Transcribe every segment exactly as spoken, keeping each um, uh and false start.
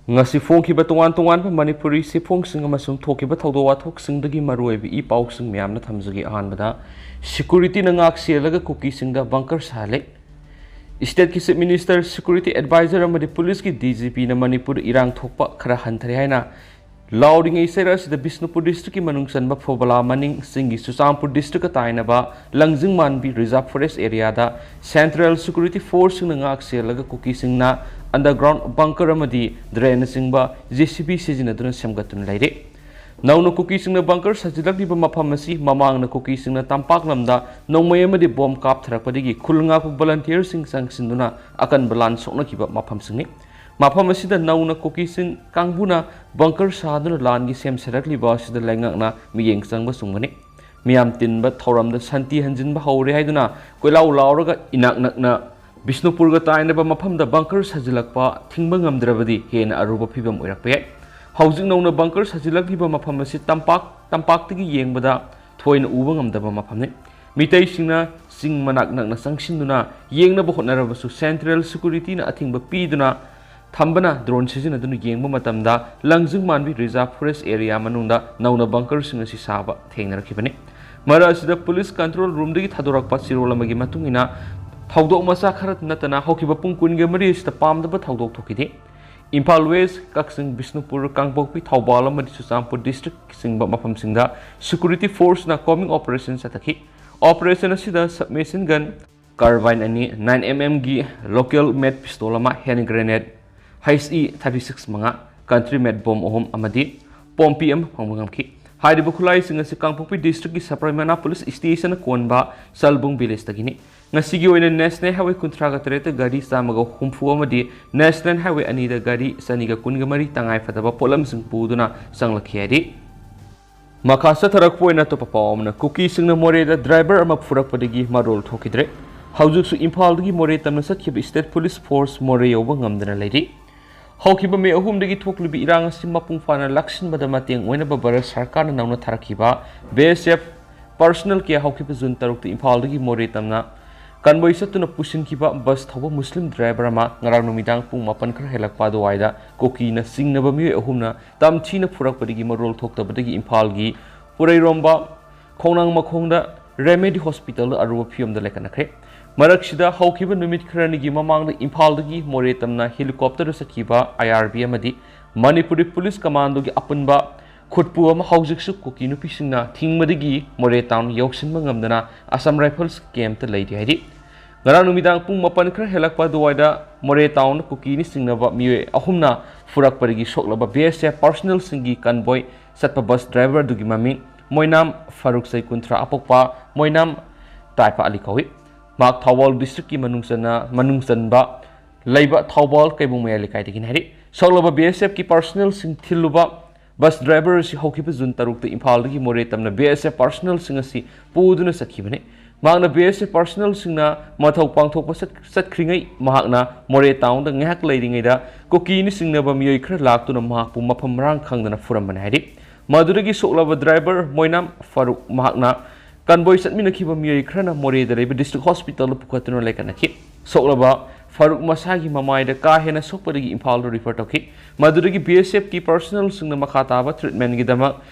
ꯉꯁꯤ ꯐꯣꯡꯈꯤꯕ ꯇꯣꯉꯥꯟ ꯇꯣꯉꯥꯟꯕ ꯃꯅꯤꯄꯨꯔꯤ ꯆꯦꯐꯣꯡꯁꯤꯡ ꯑꯃꯁꯨꯡ ꯊꯣꯛꯈꯤꯕ ꯊꯧꯗꯣꯛ ꯋꯥꯊꯣꯛꯁꯤꯡꯗꯒꯤ ꯃꯔꯨꯑꯣꯏꯕ ꯏ ꯄꯥꯎꯁꯤꯡ ꯃꯌꯥꯝꯅ ꯊꯝꯖꯒꯦ꯫ ꯑꯍꯥꯟꯕꯗ, ꯁꯦꯀ꯭ꯌꯨꯔꯤꯇꯤꯅ ꯉꯥꯛ ꯁꯦꯜꯂꯒ ꯀꯨꯀꯤꯁꯤꯡꯗ ꯕꯪꯀꯔ ꯁꯥꯍꯜꯂꯦ꯫ ꯁ꯭ꯇꯦꯠꯀꯤ ꯆꯤꯐ ꯃꯤꯅꯤꯁꯇꯔ, ꯁꯦꯀ꯭ꯌꯨꯔꯤꯇꯤ ꯑꯦꯗꯚꯥꯏꯖꯔ ꯑꯃꯗꯤ ꯄꯨꯂꯤꯁꯀꯤ ꯗꯤ ꯖꯤ ꯄꯤꯅ ꯃꯅꯤꯄꯨꯔꯗ ꯏꯔꯥꯡ ꯊꯣꯛꯄ ꯈꯔ ꯍꯟꯊꯔꯦ ꯍꯥꯏꯅ ꯂꯥꯎꯔꯤꯉꯩ ꯆꯩꯔꯛ ꯑꯁꯤꯗ ꯕꯤꯁꯅꯨꯄꯨꯔ ꯗꯤꯁꯇ꯭ꯔꯤꯛꯀꯤ ꯃꯅꯨꯡ ꯆꯟꯕ ꯐꯨꯕꯂꯥ ꯃꯅꯤꯡ ꯆꯤꯡꯒꯤ ꯆꯨꯔꯆꯥꯟꯄꯨꯔ ꯗꯤꯁꯇ꯭ꯔꯤꯛꯀ ꯇꯥꯏꯅꯕ ꯂꯪꯖꯤꯡ ꯃꯥꯟꯕꯤ ꯔꯤꯖꯥꯔꯚ ꯐꯣꯔꯦꯁ ꯑꯦꯔꯤꯌꯥꯗ ꯁꯦꯟꯇ꯭ꯔꯦꯜ ꯁꯦꯀ꯭ꯌꯨꯔꯤꯇꯤ ꯐꯣꯔꯁꯁꯤꯡꯅ ꯉꯥꯛ ꯁꯦꯜꯂꯒ ꯀꯨꯀꯤꯁꯤꯡꯅ ꯑꯟꯗꯔꯒ꯭ꯔꯥꯎꯟ ꯕꯪꯀꯔ ꯑꯃꯗꯤ ꯗ꯭ꯔꯦꯟꯅꯆꯤꯡꯕ ꯖꯦ ꯁꯤ ꯕꯤ ꯁꯤꯖꯤꯟꯅꯗꯨꯅ ꯁꯦꯝꯒꯠꯇꯨꯅ ꯂꯩꯔꯦ꯫ ꯅꯧꯅ ꯀꯨꯀꯤꯁꯤꯡꯅ ꯕꯪꯀꯔ ꯁꯥꯖꯤꯜꯂꯛꯂꯤꯕ ꯃꯐꯝ ꯑꯁꯤ ꯃꯃꯥꯡꯗ ꯀꯨꯀꯤꯁꯤꯡꯅ ꯇꯝꯄꯥꯛ ꯂꯝꯗ ꯅꯣꯡꯃꯩ ꯑꯃꯗꯤ ꯕꯣꯝ ꯀꯥꯞꯊꯔꯛꯄꯗꯒꯤ ꯈꯨꯜ ꯉꯥꯛꯄ ꯚꯣꯂꯟꯇꯤꯌꯔꯁꯤꯡ ꯆꯪꯁꯤꯟꯗꯨꯅ ꯑꯀꯟꯕ ꯂꯥꯟ ꯁꯣꯛꯅꯈꯤꯕ ꯃꯐꯝꯁꯤꯡꯅꯤ꯫ ꯃꯐꯝ ꯑꯁꯤꯗ ꯅꯧꯅ ꯀꯨꯀꯤꯁꯤꯡ ꯀꯥꯡꯕꯨꯅ ꯕꯪꯀꯔ ꯁꯥꯗꯨꯅ ꯂꯥꯟꯒꯤ ꯁꯦꯝ ꯁꯥꯔꯛꯂꯤꯕ ꯑꯁꯤꯗ ꯂꯩꯉꯥꯛꯅ ꯃꯤꯠꯌꯦꯡ ꯆꯪꯕ ꯆꯨꯝꯒꯅꯤ꯫ ꯃꯤꯌꯥꯝ ꯇꯤꯟꯕ ꯊꯧꯔꯝꯗ ꯁꯥꯟꯇꯤ ꯍꯟꯖꯤꯟꯕ ꯍꯧꯔꯦ ꯍꯥꯏꯗꯨꯅ ꯀꯣꯏꯂꯥꯎ ꯂꯥꯎꯔꯒ ꯏꯅꯥꯛ ꯅꯛꯅ ꯕꯤꯁꯅꯨꯄꯨꯔꯒ ꯇꯥꯏꯅꯕ ꯃꯐꯝꯗ ꯕꯪꯀꯔ ꯁꯥꯖꯤꯜꯂꯛꯄ ꯊꯤꯡꯕ ꯉꯝꯗ꯭ꯔꯕꯗꯤ ꯍꯦꯟꯅ ꯑꯔꯨꯕ ꯐꯤꯕꯝ ꯑꯣꯏꯔꯛꯄ ꯌꯥꯏ꯫ ꯍꯧꯖꯤꯛ ꯅꯧꯅ ꯕꯪꯀꯔ ꯁꯥꯖꯤꯜꯂꯛꯂꯤꯕ ꯃꯐꯝ ꯑꯁꯤ ꯇꯝꯄꯥꯛ, ꯇꯝꯄꯥꯛꯇꯒꯤ ꯌꯦꯡꯕꯗ ꯊꯣꯏꯅ ꯎꯕ ꯉꯝꯗꯕ ꯃꯐꯝꯅꯤ꯫ ꯃꯤꯇꯩꯁꯤꯡꯅ ꯆꯤꯡ ꯃꯅꯥꯛ ꯅꯛꯅ ꯆꯪꯁꯤꯟꯗꯨꯅ ꯌꯦꯡꯅꯕ ꯍꯣꯠꯅꯔꯕꯁꯨ ꯁꯦꯟꯇ꯭ꯔꯦꯜ ꯁꯦꯀ꯭ꯌꯨꯔꯤꯇꯤꯅ ꯑꯊꯤꯡꯕ ꯄꯤꯗꯨꯅ ꯊꯝꯕꯅ ꯗ꯭ꯔꯣꯟ ꯁꯤꯖꯤꯟꯅꯗꯨꯅ ꯌꯦꯡꯕ ꯃꯇꯝꯗ ꯂꯪꯖꯤꯡ ꯃꯥꯟꯕꯤ ꯔꯤꯖꯥꯔꯚ ꯐꯣꯔꯦꯁ ꯑꯦꯔꯤꯌꯥ ꯃꯅꯨꯡꯗ ꯅꯧꯅ ꯕꯪꯀꯔꯁꯤꯡ ꯑꯁꯤ ꯁꯥꯕ ꯊꯦꯡꯅꯔꯛꯈꯤꯕꯅꯤ꯫ ꯃꯔꯛ ꯑꯁꯤꯗ ꯄꯨꯂꯤꯁ ꯀꯟꯇ꯭ꯔꯣꯜ ꯔꯨꯝꯗꯒꯤ ꯊꯥꯗꯣꯔꯛꯄ ꯆꯦꯔꯣꯜ ꯑꯃꯒꯤ ꯃꯇꯨꯡ ꯏꯟꯅ ꯊꯧꯗꯣꯛ ꯃꯆꯥ ꯈꯔ ꯅꯠꯇꯅ ꯍꯧꯈꯤꯕ ꯄꯨꯡ ꯀꯨꯟꯒ ꯃꯔꯤ ꯑꯁꯤꯗ ꯄꯥꯝꯗꯕ ꯊꯧꯗꯣꯛ ꯊꯣꯛꯈꯤꯗꯦ꯫ ꯏꯝꯐꯥꯜ ꯋꯦꯁ, ꯀꯛꯆꯤꯡ, ꯕꯤꯁꯅꯨꯄꯨꯔ, ꯀꯥꯡꯄꯣꯛꯄꯤ, ꯊꯧꯕꯥꯜ ꯑꯃꯗꯤ ꯆꯨꯔꯆꯥꯟꯄꯨꯔ ꯗꯤꯁꯇ꯭ꯔꯤꯛꯁꯤꯡꯕ ꯃꯐꯝꯁꯤꯡꯗ ꯁꯦꯀ꯭ꯌꯨꯔꯤꯇꯤ ꯐꯣꯔꯁꯅ ꯀꯣꯝꯕꯤꯡ ꯑꯣꯄꯔꯦꯁꯟ ꯆꯠꯊꯈꯤ꯫ ꯑꯣꯄꯔꯦꯁꯟ ꯑꯁꯤꯗ ꯁꯕꯃꯦꯁꯤꯟ ꯒꯟ, ꯀꯥꯔꯕꯥꯏꯟ ꯑꯅꯤ, ꯅꯥꯏꯟ ꯑꯦꯝ ꯑꯦꯝꯒꯤ ꯂꯣꯀꯦꯜ ꯃꯦꯗ ꯄꯤꯁꯇꯣꯜ ꯑꯃ, hand grenade, H E thirty six ꯃꯉꯥ, ꯀꯟꯇ꯭ꯔꯤ ꯃꯦꯗ ꯕꯣꯝ ꯑꯍꯨꯝ ꯑꯃꯗꯤ ꯄꯣꯝꯄꯤ ꯑꯃ ꯐꯪꯕ ꯉꯝꯈꯤ꯫ ꯍꯥꯏꯔꯤꯕ ꯈꯨꯠꯂꯥꯏꯁꯤꯡ ꯑꯁꯤ ꯀꯥꯡꯄꯣꯛꯄꯤ ꯗꯤꯁꯇ꯭ꯔꯤꯛꯀꯤ ꯁꯄ꯭ꯔꯥꯏꯃꯅꯥ ꯄꯨꯂꯤꯁ ꯁ꯭ꯇꯦꯁꯟꯅ ꯀꯣꯟꯕ ꯁꯜꯕꯨꯡ ꯚꯤꯂꯦꯖꯇꯒꯤꯅꯤ꯫ ꯉꯁꯤꯒꯤ ꯑꯣꯏꯅ ꯅꯦꯁꯅꯦꯜ ꯍꯥꯏꯋꯦ ꯀꯨꯟꯊ꯭ꯔꯥꯒ ꯇꯔꯦꯠꯇ ꯒꯥꯔꯤ ꯆꯥꯝꯃꯒ ꯍꯨꯝꯐꯨ ꯑꯃꯗꯤ ꯅꯦꯁꯅꯦꯜ ꯍꯥꯏꯋꯦ ꯑꯅꯤꯗ ꯒꯥꯔꯤ ꯆꯅꯤꯒ ꯀꯨꯟꯒ ꯃꯔꯤ ꯇꯉꯥꯏ ꯐꯗꯕ ꯄꯣꯠꯂꯝꯁꯤꯡ ꯄꯨꯗꯨꯅ ꯆꯪꯂꯛꯈꯤ ꯍꯥꯏꯔꯤ꯫ ꯃꯈꯥ ꯆꯠꯊꯔꯛꯄ ꯑꯣꯏꯅ ꯑꯇꯣꯞꯄ ꯄꯥꯎ ꯑꯃꯅ, ꯀꯨꯀꯤꯁꯤꯡꯅ ꯃꯣꯔꯦꯗ ꯗ꯭ꯔꯥꯏꯚꯔ ꯑꯃ ꯐꯨꯔꯛꯄꯗꯒꯤ ꯃꯔꯣꯜ ꯊꯣꯛꯈꯤꯗ꯭ꯔꯦ꯫ ꯍꯧꯖꯤꯛꯁꯨ ꯏꯝꯐꯥꯜꯗꯒꯤ ꯃꯣꯔꯦ ꯇꯝꯅ ꯆꯠꯈꯤꯕ ꯁ꯭ꯇꯦꯠ ꯄꯨꯂꯤꯁ ꯐꯣꯔꯁ ꯃꯣꯔꯦ ꯌꯧꯕ ꯉꯝꯗꯅ ꯂꯩꯔꯤ꯫ ꯍꯧꯈꯤꯕ ꯃꯦ ꯑꯍꯨꯝꯗꯒꯤ ꯊꯣꯛꯂꯤꯕ ꯏꯔꯥꯡ ꯑꯁꯤ ꯃꯄꯨꯡ ꯐꯥꯅ ꯂꯥꯛꯁꯤꯟꯕꯗ ꯃꯇꯦꯡ ꯑꯣꯏꯅꯕ ꯚꯥꯔꯠ ꯁꯔꯀꯥꯔꯅ ꯅꯧꯅ ꯊꯥꯔꯛꯈꯤꯕ ꯕꯤ ꯑꯦꯁ ꯑꯦꯐ ꯄꯔꯁꯣꯅꯦꯜ ꯀꯌꯥ ꯍꯧꯈꯤꯕ ꯖꯨꯟ ꯇꯔꯨꯛꯇ ꯏꯝꯐꯥꯜꯗꯒꯤ ꯃꯣꯔꯦ ꯇꯝꯅ ꯀꯟꯕꯣꯏ ꯆꯠꯇꯨꯅ ꯄꯨꯁꯤꯟꯈꯤꯕ ꯕꯁ ꯊꯧꯕ ꯃꯨꯁꯂꯤꯝ ꯗ꯭ꯔꯥꯏꯚꯔ ꯑꯃ ꯉꯔꯥꯡ ꯅꯨꯃꯤꯗꯥꯡ ꯄꯨꯡ ꯃꯥꯄꯟ ꯈꯔ ꯍꯦꯜꯂꯛꯄ ꯑꯗꯨꯋꯥꯏꯗ ꯀꯨꯀꯤꯅ ꯆꯤꯡꯅꯕ ꯃꯤꯑꯣꯏ ꯑꯍꯨꯝꯅ ꯇꯝꯊꯤꯅ ꯐꯨꯔꯛꯄꯗꯒꯤ ꯃꯔꯣꯜ ꯊꯣꯛꯇꯕꯗꯒꯤ ꯏꯝꯐꯥꯜꯒꯤ ꯄꯨꯔꯩꯔꯣꯝꯕ ꯈꯣꯡꯅꯥꯡ ꯃꯈꯣꯡꯗ ꯔꯦꯃꯦꯗꯤ ꯍꯣꯁꯄꯤꯇꯥꯜꯗ ꯑꯔꯨꯕ ꯐꯤꯕꯝꯗ ꯂꯩꯈꯠꯅꯈ꯭ꯔꯦ꯫ ꯃꯔꯛꯁꯤꯗ ꯍꯧꯈꯤꯕ ꯅꯨꯃꯤꯠ ꯈꯔꯅꯤꯒꯤ ꯃꯃꯥꯡꯗ ꯏꯝꯐꯥꯜꯗꯒꯤ ꯃꯣꯔꯦ ꯇꯝꯅ ꯍꯦꯂꯤꯀꯣꯞꯇꯔꯗ ꯆꯠꯈꯤꯕ ꯑꯥꯏ ꯑꯥꯔ ꯕꯤ ꯑꯃꯗꯤ ꯃꯅꯤꯄꯨꯔꯤ ꯄꯨꯂꯤꯁ ꯀꯃꯥꯟꯗꯣꯒꯤ ꯑꯄꯨꯟꯕ ꯈꯨꯠꯄꯨ ꯑꯃ ꯍꯧꯖꯤꯛꯁꯨ ꯀꯨꯀꯤ ꯅꯨꯄꯤꯁꯤꯡꯅ ꯊꯤꯡꯕꯗꯒꯤ ꯃꯣꯔꯦ ꯇꯥꯎꯟ ꯌꯧꯁꯤꯟꯕ ꯉꯝꯗꯅ ꯑꯁꯥꯝ ꯔꯥꯏꯐꯜꯁ ꯀꯦꯝꯞꯇ ꯂꯩꯔꯤ ꯍꯥꯏꯔꯤ꯫ ꯉꯔꯥꯡ ꯅꯨꯃꯤꯗꯥꯡ ꯄꯨꯡ ꯃꯥꯄꯟ ꯈꯔ ꯍꯦꯜꯂꯛꯄ ꯑꯗꯨꯋꯥꯏꯗ ꯃꯣꯔꯦ ꯇꯥꯎꯟꯗ ꯀꯨꯀꯤꯅꯤ ꯆꯤꯡꯅꯕ ꯃꯤꯑꯣꯏ ꯑꯍꯨꯝꯅ ꯐꯨꯔꯛꯄꯗꯒꯤ ꯁꯣꯛꯂꯕ ꯕꯤ ꯑꯦꯁ ꯑꯦꯐ ꯄꯥꯔꯁꯣꯅꯦꯜꯁꯤꯡꯒꯤ ꯀꯟꯕꯣꯏ ꯆꯠꯄ ꯕꯁ ꯗ꯭ꯔꯥꯏꯚꯔ ꯑꯗꯨꯒꯤ ꯃꯃꯤꯡ ꯃꯣꯏꯅꯥꯝ ꯐꯥꯔꯨꯛ, ꯆꯍꯤ ꯀꯨꯟꯊ꯭ꯔꯥ, ꯑꯄꯣꯛꯄ ꯃꯣꯏꯅꯥꯝ ꯇꯥꯏꯄ ꯑꯂꯤ ꯀꯧꯏ꯫ ꯃꯍꯥꯛ ꯊꯧꯕꯥꯜ ꯗꯤꯁꯇ꯭ꯔꯤꯛꯀꯤ ꯃꯅꯨꯡ ꯆꯟꯅ, ꯃꯅꯨꯡ ꯆꯟꯕ ꯂꯩꯕ ꯊꯧꯕꯥꯜ ꯀꯩꯕꯨꯡ ꯃꯌꯥꯏ ꯂꯩꯀꯥꯏꯗꯒꯤꯅꯤ ꯍꯥꯏꯔꯤ꯫ ꯁꯣꯛꯂꯕ ꯕꯤ ꯑꯦꯁ ꯑꯦꯐꯀꯤ ꯄꯥꯔꯁꯣꯅꯦꯜꯁꯤꯡ ꯊꯤꯜꯂꯨꯕ ꯕꯁ ꯗ꯭ꯔꯥꯏꯚꯔ ꯑꯁꯤ ꯍꯧꯈꯤꯕ ꯖꯨꯟ ꯇꯔꯨꯛꯇ ꯏꯝꯐꯥꯜꯗꯒꯤ ꯃꯣꯔꯦ ꯇꯝꯅ ꯕꯤ ꯑꯦꯁ ꯑꯦꯐ ꯄꯥꯔꯁꯣꯅꯦꯜꯁꯤꯡ ꯑꯁꯤ ꯄꯨꯗꯨꯅ ꯆꯠꯈꯤꯕꯅꯤ꯫ ꯃꯍꯥꯛꯅ ꯕꯤ ꯑꯦꯁ ꯑꯦꯐ ꯄꯥꯔꯁꯣꯅꯦꯜꯁꯤꯡꯅ ꯃꯊꯧ ꯄꯥꯡꯊꯣꯛꯄ ꯆꯠ-, ꯆꯠꯈ꯭ꯔꯤꯉꯩ ꯃꯍꯥꯛꯅ ꯃꯣꯔꯦ ꯇꯥꯎꯟꯗ ꯉꯥꯏꯍꯥꯛ ꯂꯩꯔꯤꯉꯩꯗ ꯀꯨꯀꯤꯅ ꯆꯤꯡꯅꯕ ꯃꯤꯑꯣꯏ ꯈꯔ ꯂꯥꯛꯇꯨꯅ ꯃꯍꯥꯛꯄꯨ ꯃꯐꯝ ꯃꯔꯥꯡ ꯈꯪꯗꯅ ꯐꯨꯔꯝꯕꯅꯤ ꯍꯥꯏꯔꯤ꯫ ꯃꯗꯨꯗꯒꯤ ꯁꯣꯛꯂꯕ ꯗ꯭ꯔꯥꯏꯚꯔ ꯃꯣꯏꯅꯥꯝ ꯐꯥꯔꯨꯛ ꯃꯍꯥꯛꯅ ꯀꯟꯕꯣꯏ ꯆꯠꯃꯤꯟꯅꯈꯤꯕ ꯃꯤꯑꯣꯏ ꯈꯔꯅ ꯃꯣꯔꯦꯗ ꯂꯩꯕ ꯗꯤꯁꯇ꯭ꯔꯤꯛ ꯍꯣꯁꯄꯤꯇꯥꯜꯗ ꯄꯨꯈꯠꯇꯨꯅ ꯂꯩꯈꯠꯅꯈꯤ꯫ ꯁꯣꯛꯂꯕ ꯐꯥꯔꯨꯛ ꯃꯁꯥꯒꯤ ꯃꯃꯥꯏꯗ ꯀꯥ ꯍꯦꯟꯅ ꯁꯣꯛꯄꯗꯒꯤ ꯏꯝꯐꯥꯜꯗ ꯔꯤꯐꯔ ꯇꯧꯈꯤ꯫ ꯃꯗꯨꯗꯒꯤ ꯕꯤ ꯑꯦꯁ ꯑꯦꯐꯀꯤ ꯄꯥꯔꯁꯣꯅꯦꯜꯁꯤꯡꯅ ꯃꯈꯥ ꯇꯥꯕ ꯇ꯭ꯔꯤꯠꯃꯦꯟꯒꯤꯗꯃꯛ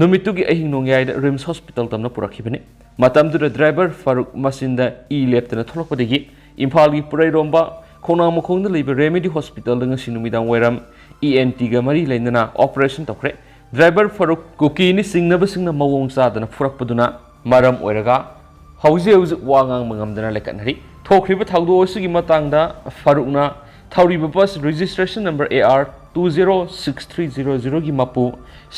ꯅꯨꯃꯤꯠꯇꯨꯒꯤ ꯑꯍꯤꯡ ꯅꯣꯡꯌꯥꯏꯗ ꯔꯤꯝꯁ ꯍꯣꯁꯄꯤꯇꯥꯜ ꯇꯝꯅ ꯄꯨꯔꯛꯈꯤꯕꯅꯤ꯫ ꯃꯇꯝꯗꯨꯗ ꯗ꯭ꯔꯥꯏꯚꯔ ꯐꯥꯔꯨꯛ ꯃꯆꯤꯟꯗ ꯏ ꯂꯦꯞꯇꯅ ꯊꯣꯛꯂꯛꯄꯗꯒꯤ ꯏꯝꯐꯥꯜꯒꯤ ꯄꯨꯔꯩꯔꯣꯝꯕ ꯈꯣꯡꯅꯥꯡ ꯃꯈꯣꯡꯗ ꯂꯩꯕ ꯔꯦꯃꯦꯗꯤ ꯍꯣꯁꯄꯤꯇꯥꯜꯗ ꯉꯁꯤ ꯅꯨꯃꯤꯗꯥꯡ ꯋꯥꯏꯔꯝ ꯏ ꯑꯦꯟ ꯇꯤꯒ ꯃꯔꯤ ꯂꯩꯅꯅ ꯑꯣꯄꯔꯦꯁꯟ ꯇꯧꯈ꯭ꯔꯦ꯫ ꯗ꯭ꯔꯥꯏꯚꯔ ꯐꯥꯔꯨꯛ ꯀꯨꯀꯤꯅꯤ ꯆꯤꯡꯅꯕꯁꯤꯡꯅ ꯃꯑꯣꯡ ꯆꯥꯗꯅ ꯐꯨꯔꯛꯄꯗꯨꯅ ꯃꯔꯝ ꯑꯣꯏꯔꯒ ꯍꯧꯖꯤꯛ ꯍꯧꯖꯤꯛ ꯋꯥ ꯉꯥꯡꯕ ꯉꯝꯗꯅ ꯂꯩꯈꯠꯅꯔꯤ꯫ ꯊꯣꯛꯈ꯭ꯔꯤꯕ ꯊꯧꯗꯣꯛ ꯑꯁꯤꯒꯤ ꯃꯇꯥꯡꯗ ꯐꯥꯔꯨꯛꯅ ꯊꯧꯔꯤꯕ bus registration number A R two zero six three zero ꯖꯦꯔꯣꯒꯤ ꯃꯄꯨ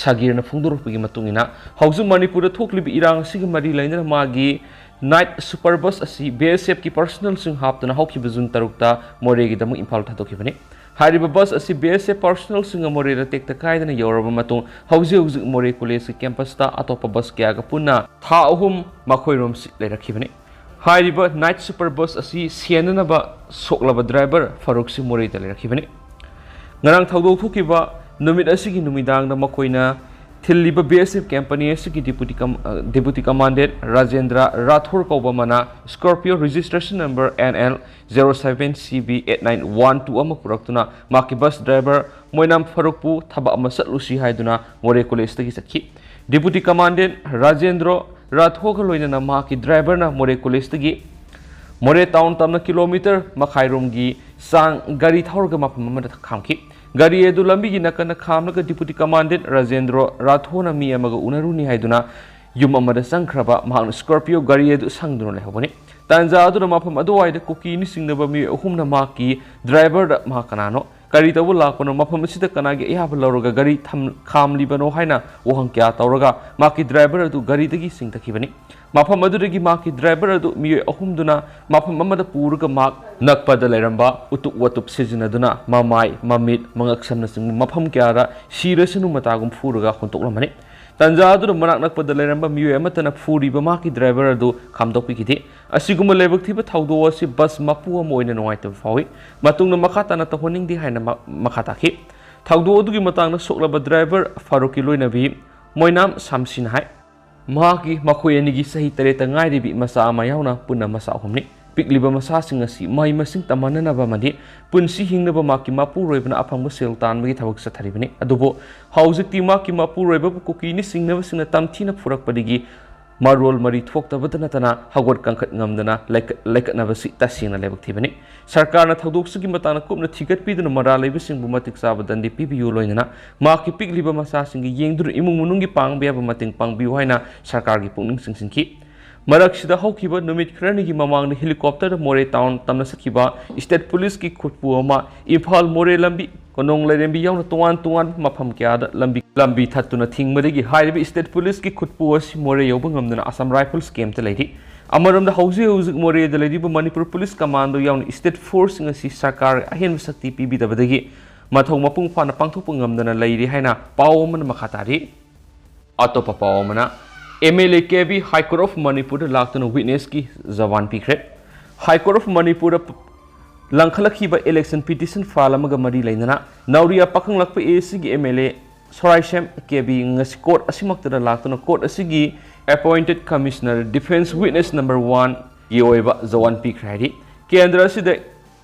ꯁꯥꯒꯤꯔꯅ ꯐꯣꯡꯗꯣꯔꯛꯄꯒꯤ ꯃꯇꯨꯡ ꯏꯟꯅ, ꯍꯧꯖꯤꯛ ꯃꯅꯤꯄꯨꯔꯗ ꯊꯣꯛꯂꯤꯕ ꯏꯔꯥꯡ ꯑꯁꯤꯒꯤ ꯃꯔꯤ ꯂꯩꯅꯅ ꯃꯥꯒꯤ ꯅꯥꯏꯠ ꯁꯨꯄꯔ ꯕꯁ ꯑꯁꯤ ꯕꯤ ꯑꯦꯁ ꯑꯦꯐꯀꯤ ꯄꯥꯔꯁꯣꯅꯦꯜꯁꯤꯡ ꯍꯥꯞꯇꯨꯅ ꯍꯧꯈꯤꯕ ꯖꯨꯟ ꯇꯔꯨꯛꯇ ꯃꯣꯔꯦꯒꯤꯗꯃꯛ ꯏꯝꯐꯥꯜ ꯊꯥꯗꯣꯛꯈꯤꯕꯅꯤ꯫ ꯍꯥꯏꯔꯤꯕ ꯕꯁ ꯑꯁꯤ ꯕꯤ ꯑꯦꯁ ꯑꯦꯐ ꯄꯥꯔꯁꯣꯅꯦꯜꯁꯤꯡꯒ ꯃꯣꯔꯦꯗ ꯇꯦꯛꯇ ꯀꯥꯏꯗꯅ ꯌꯧꯔꯕ ꯃꯇꯨꯡ ꯍꯧꯖꯤꯛ ꯍꯧꯖꯤꯛ ꯃꯣꯔꯦ ꯀꯣꯂꯦꯖꯀꯤ ꯀꯦꯝꯄꯁꯇ ꯑꯇꯣꯞꯄ ꯕꯁ ꯀꯌꯥꯒ ꯄꯨꯟꯅ ꯊꯥ ꯑꯍꯨꯝ ꯃꯈꯣꯏꯔꯣꯝ ꯁꯤ-, ꯂꯩꯔꯛꯈꯤꯕꯅꯤ꯫ ꯍꯥꯏꯔꯤꯕ ꯅꯥꯏꯠ ꯁꯨꯄꯔ ꯕꯁ ꯑꯁꯤ ꯁꯦꯟꯅꯅꯕ ꯁꯣꯛꯂꯕ ꯗ꯭ꯔꯥꯏꯚꯔ ꯐꯥꯔꯨꯛꯁꯤ ꯃꯣꯔꯦꯗ ꯂꯩꯔꯛꯈꯤꯕꯅꯤ꯫ ꯉꯔꯥꯡ ꯊꯧꯗꯣꯛ ꯊꯣꯛꯈꯤꯕ ꯅꯨꯃꯤꯠ ꯑꯁꯤꯒꯤ ꯅꯨꯃꯤꯗꯥꯡꯗ ꯃꯈꯣꯏꯅ ꯊꯤꯜꯂꯤꯕ B S F company ꯑꯁꯤꯒꯤ deputy com-, ꯑ, deputy commandant ꯔꯥꯖꯦꯟꯗ꯭ꯔ ꯔꯥꯊꯣꯔ ꯀꯧꯕ ꯑꯃꯅ Scorpio registration number N L zero seven C B eight nine one two ꯑꯃ ꯄꯨꯔꯛꯇꯨꯅ ꯃꯍꯥꯛꯀꯤ bus driver ꯃꯣꯏꯅꯥꯝ ꯐꯥꯔꯨꯛꯄꯨ ꯊꯕꯛ ꯑꯃ ꯆꯠꯂꯨꯁꯤ ꯍꯥꯏꯗꯨꯅ ꯃꯣꯔꯦ collegeꯇꯒꯤ ꯆꯠꯈꯤ꯫ Deputy commandant ꯔꯥꯖꯦꯟꯗ꯭ꯔ ꯔꯥꯊꯣꯔꯒ ꯂꯣꯏꯅꯅ ꯃꯍꯥꯛꯀꯤ driverꯅ ꯃꯣꯔꯦ collegeꯇꯒꯤ ꯃꯣꯔꯦ town ꯇꯝꯅ kilometre ꯃꯈꯥꯏꯔꯣꯝꯒꯤ ꯆꯥꯡ ꯒꯥꯔꯤ ꯊꯧꯔꯒ ꯃꯐꯝ ꯑꯃꯗ ꯈꯥꯝꯈꯤ꯫ ꯒꯥꯔꯤ ꯑꯗꯨ ꯂꯝꯕꯤꯒꯤ ꯅꯥꯀꯟꯗ ꯈꯥꯝꯂꯒ deputy commandant ꯔꯥꯖꯦꯟꯗ꯭ꯔ ꯔꯥꯊꯣꯔꯅ ꯃꯤ ꯑꯃꯒ ꯎꯅꯔꯨꯅꯤ ꯍꯥꯏꯗꯨꯅ ꯌꯨꯝ ꯑꯃꯗ ꯆꯪꯈ꯭ꯔꯕ ꯃꯍꯥꯛꯅ Scorpio ꯒꯥꯔꯤ ꯑꯗꯨ ꯁꯪꯗꯨꯅ ꯂꯩꯍꯧꯕꯅꯤ꯫ ꯇꯥꯟꯖꯥ ꯑꯗꯨꯗ ꯃꯐꯝ ꯑꯗꯨꯋꯥꯏꯗ ꯀꯨꯀꯤꯅꯤ ꯆꯤꯡꯅꯕ ꯃꯤꯑꯣꯏ ꯑꯍꯨꯝꯅ ꯃꯍꯥꯛꯀꯤ driverꯗ ꯃꯍꯥꯛ ꯀꯅꯥꯅꯣ, ꯀꯔꯤ ꯇꯧꯕ ꯂꯥꯛꯄꯅꯣ, ꯃꯐꯝ ꯑꯁꯤꯗ ꯀꯅꯥꯒꯤ ꯑꯌꯥꯕ ꯂꯧꯔꯒ ꯒꯥꯔꯤ ꯊꯝ-, ꯈꯥꯝꯂꯤꯕꯅꯣ ꯍꯥꯏꯅ ꯋꯥꯍꯪ ꯀꯌꯥ ꯇꯧꯔꯒ ꯃꯍꯥꯛꯀꯤ driver ꯑꯗꯨ ꯒꯥꯔꯤꯗꯒꯤ ꯆꯤꯡꯊꯈꯤꯕꯅꯤ꯫ ꯃꯐꯝ ꯑꯗꯨꯗꯒꯤ ꯃꯍꯥꯛꯀꯤ driver ꯑꯗꯨ ꯃꯤꯑꯣꯏ ꯑꯍꯨꯝꯗꯨꯅ ꯃꯐꯝ ꯑꯃꯗ ꯄꯨꯔꯒ ꯃꯍꯥꯛ ꯅꯛꯄꯗ ꯂꯩꯔꯝꯕ ꯎꯇꯨꯞ ꯋꯥꯇꯨꯞ ꯁꯤꯖꯤꯟꯅꯗꯨꯅ ꯃꯃꯥꯏ, ꯃꯃꯤꯠ, ꯃꯉꯛꯁꯝꯅꯆꯤꯡꯕ ꯃꯐꯝ ꯀꯌꯥꯗ ꯁꯤꯔꯁꯅꯨ ꯃꯇꯥꯒꯨꯝ ꯐꯨꯔꯒ ꯍꯨꯟꯗꯣꯛꯂꯝꯕꯅꯤ꯫ ꯇꯥꯟꯖꯥ ꯑꯗꯨꯗ ꯃꯅꯥꯛ ꯅꯛꯄꯗ ꯂꯩꯔꯝꯕ ꯃꯤꯑꯣꯏ ꯑꯃꯠꯇꯅ ꯐꯨꯔꯤꯕ ꯃꯍꯥꯛꯀꯤ driver ꯑꯗꯨ ꯈꯥꯝꯗꯣꯛꯄꯤꯈꯤꯗꯦ꯫ ꯑꯁꯤꯒꯨꯝꯕ ꯂꯥꯏꯕꯛ ꯊꯤꯕ ꯊꯧꯗꯣꯛ ꯑꯁꯤ bus ꯃꯄꯨ ꯑꯃ ꯑꯣꯏꯅ ꯅꯨꯡꯉꯥꯏꯇꯕ ꯐꯥꯎꯏ꯫ ꯃꯇꯨꯡꯗ ꯃꯈꯥ ꯇꯥꯅ ꯇꯧꯍꯟꯅꯤꯡꯗꯦ ꯍꯥꯏꯅ ꯃ-, ꯃꯈꯥ ꯇꯥꯈꯤ꯫ ꯊꯧꯗꯣꯛ ꯑꯗꯨꯒꯤ ꯃꯇꯥꯡꯗ ꯁꯣꯛꯂꯕ driver ꯐꯥꯔꯨꯛꯀꯤ ꯂꯣꯏꯅꯕꯤ ꯃꯣꯏꯅꯥꯝ ꯁꯥꯝꯁꯤꯅ ꯍꯥꯏ, ꯃꯍꯥꯛꯀꯤ ꯃꯈꯣꯏ ꯑꯅꯤꯒꯤ ꯆꯍꯤ ꯇꯔꯦꯠꯇ ꯉꯥꯏꯔꯤꯕꯤ ꯃꯆꯥ ꯑꯃ ꯌꯥꯎꯅ ꯄꯨꯟꯅ ꯃꯆꯥ ꯑꯍꯨꯝꯅꯤ꯫ ꯄꯤꯛꯂꯤꯕ ꯃꯆꯥꯁꯤꯡ ꯑꯁꯤ ꯃꯍꯩ ꯃꯁꯤꯡ ꯇꯝꯍꯟꯅꯅꯕ ꯑꯃꯗꯤ ꯄꯨꯟꯁꯤ ꯍꯤꯡꯅꯕ ꯃꯍꯥꯛꯀꯤ ꯃꯄꯨꯔꯣꯏꯕꯅ ꯑꯐꯪꯕ ꯁꯦꯜ ꯇꯥꯟꯕꯒꯤ ꯊꯕꯛ ꯆꯠꯊꯔꯤꯕꯅꯤ꯫ ꯑꯗꯨꯕꯨ ꯍꯧꯖꯤꯛꯇꯤ ꯃꯍꯥꯛꯀꯤ ꯃꯄꯨꯔꯣꯏꯕꯕꯨ ꯀꯨꯀꯤꯅꯤ ꯆꯤꯡꯅꯕꯁꯤꯡꯅ ꯇꯝꯊꯤꯅ ꯐꯨꯔꯛꯄꯗꯒꯤ ꯃꯔꯣꯜ ꯃꯔꯤ ꯊꯣꯛꯇꯕꯇ ꯅꯠꯇꯅ ꯍꯧꯒꯠ ꯀꯥꯡꯈꯠ ꯉꯝꯗꯅ ꯂꯩꯀꯠ-, ꯂꯩꯀꯠꯅꯕꯁꯤ ꯇꯁꯦꯡꯅ ꯂꯥꯏꯕꯛ ꯊꯤꯕꯅꯤ꯫ ꯁꯔꯀꯥꯔꯅ ꯊꯧꯗꯣꯛꯁꯤꯒꯤ ꯃꯇꯥꯡꯗ ꯀꯨꯞꯅ ꯊꯤꯒꯠꯄꯤꯗꯨꯅ ꯃꯔꯥꯜ ꯂꯩꯕꯁꯤꯡꯕꯨ ꯃꯇꯤꯛ ꯆꯥꯕ ꯗꯟꯗꯤ ꯄꯤꯕꯤꯌꯨ, ꯂꯣꯏꯅꯅ ꯃꯍꯥꯛꯀꯤ ꯄꯤꯛꯂꯤꯕ ꯃꯆꯥꯁꯤꯡꯒꯤ ꯌꯦꯡꯗꯨꯅ ꯏꯃꯨꯡ ꯃꯅꯨꯡꯒꯤ ꯄꯥꯡꯕ ꯌꯥꯕ ꯃꯇꯦꯡ ꯄꯥꯡꯕꯤꯌꯨ ꯍꯥꯏꯅ ꯁꯔꯀꯥꯔꯒꯤ ꯄꯨꯛꯅꯤꯡ ꯆꯤꯡꯁꯤꯟꯈꯤ꯫ ꯃꯔꯛꯁꯤꯗ ꯍꯧꯈꯤꯕ ꯅꯨꯃꯤꯠ ꯈꯔꯅꯤꯒꯤ ꯃꯃꯥꯡꯗ helicopterꯗ ꯃꯣꯔꯦ town ꯇꯝꯅ ꯆꯠꯈꯤꯕ state policeꯀꯤ ꯈꯨꯠꯄꯨ ꯑꯃ ꯏꯝꯐꯥꯜ ꯃꯣꯔꯦ ꯂꯝꯕꯤ, ꯀꯣꯅꯨꯡ ꯂꯥꯏꯔꯦꯝꯕꯤ ꯌꯥꯎꯅ ꯇꯣꯉꯥꯟ ꯇꯣꯉꯥꯟꯕ ꯃꯐꯝ ꯀꯌꯥꯗ ꯂꯝꯕꯤ, ꯂꯝꯕꯤ ꯊꯠꯇꯨꯅ ꯊꯤꯡꯕꯗꯒꯤ ꯍꯥꯏꯔꯤꯕ state policeꯀꯤ ꯈꯨꯠꯄꯨ ꯑꯁꯤ ꯃꯣꯔꯦ ꯌꯧꯕ ꯉꯝꯗꯅ Assam Rifles campꯇ ꯂꯩꯔꯤ꯫ ꯑꯃꯔꯣꯝꯗ ꯍꯧꯖꯤꯛ ꯍꯧꯖꯤꯛ ꯃꯣꯔꯦꯗ ꯂꯩꯔꯤꯕ ꯃꯅꯤꯄꯨꯔ police commando ꯌꯥꯎꯅ state forceꯁꯤꯡ ꯑꯁꯤ ꯁꯔꯀꯥꯔ ꯑꯍꯦꯟꯕ ꯁꯛꯇꯤ ꯄꯤꯕꯤꯗꯕꯗꯒꯤ ꯃꯊꯧ ꯃꯄꯨꯡ ꯐꯥꯅ ꯄꯥꯡꯊꯣꯛꯄ ꯉꯝꯗꯅ ꯂꯩꯔꯤ ꯍꯥꯏꯅ ꯄꯥꯎ ꯑꯃꯅ ꯃꯈꯥ ꯇꯥꯔꯤ꯫ ꯑꯇꯣꯞꯄ ꯄꯥꯎ ꯑꯃꯅ, MLA KB High Court of ꯃꯅꯤꯄꯨꯔꯗ ꯂꯥꯛꯇꯨꯅ witnessꯀꯤ ꯖꯕꯥꯟ ꯄꯤꯈ꯭ꯔꯦ꯫ High Court of ꯃꯅꯤꯄꯨꯔꯗ ꯂꯪꯈꯠꯂꯛꯈꯤꯕ election petition file ꯑꯃꯒ ꯃꯔꯤ ꯂꯩꯅꯅ ꯅꯥꯎꯔꯤꯌꯥ ꯄꯥꯈꯪꯂꯥꯛꯄ ACꯒꯤ MLA ꯁꯣꯔꯥꯏꯁꯦꯝ ꯀꯦ ꯕꯤ ꯉꯁꯤ ꯀꯣꯔꯠ ꯑꯁꯤꯃꯛꯇꯗ ꯂꯥꯛꯇꯨꯅ ꯀꯣꯔꯠ ꯑꯁꯤꯒꯤ appointed commissioner defence witness number one ꯒꯤ ꯑꯣꯏꯕ ꯖꯋꯥꯟ ꯄꯤꯈ꯭ꯔꯦ ꯍꯥꯏꯔꯤ꯫ ꯀꯦꯟꯗ꯭ꯔ ꯑꯁꯤꯗ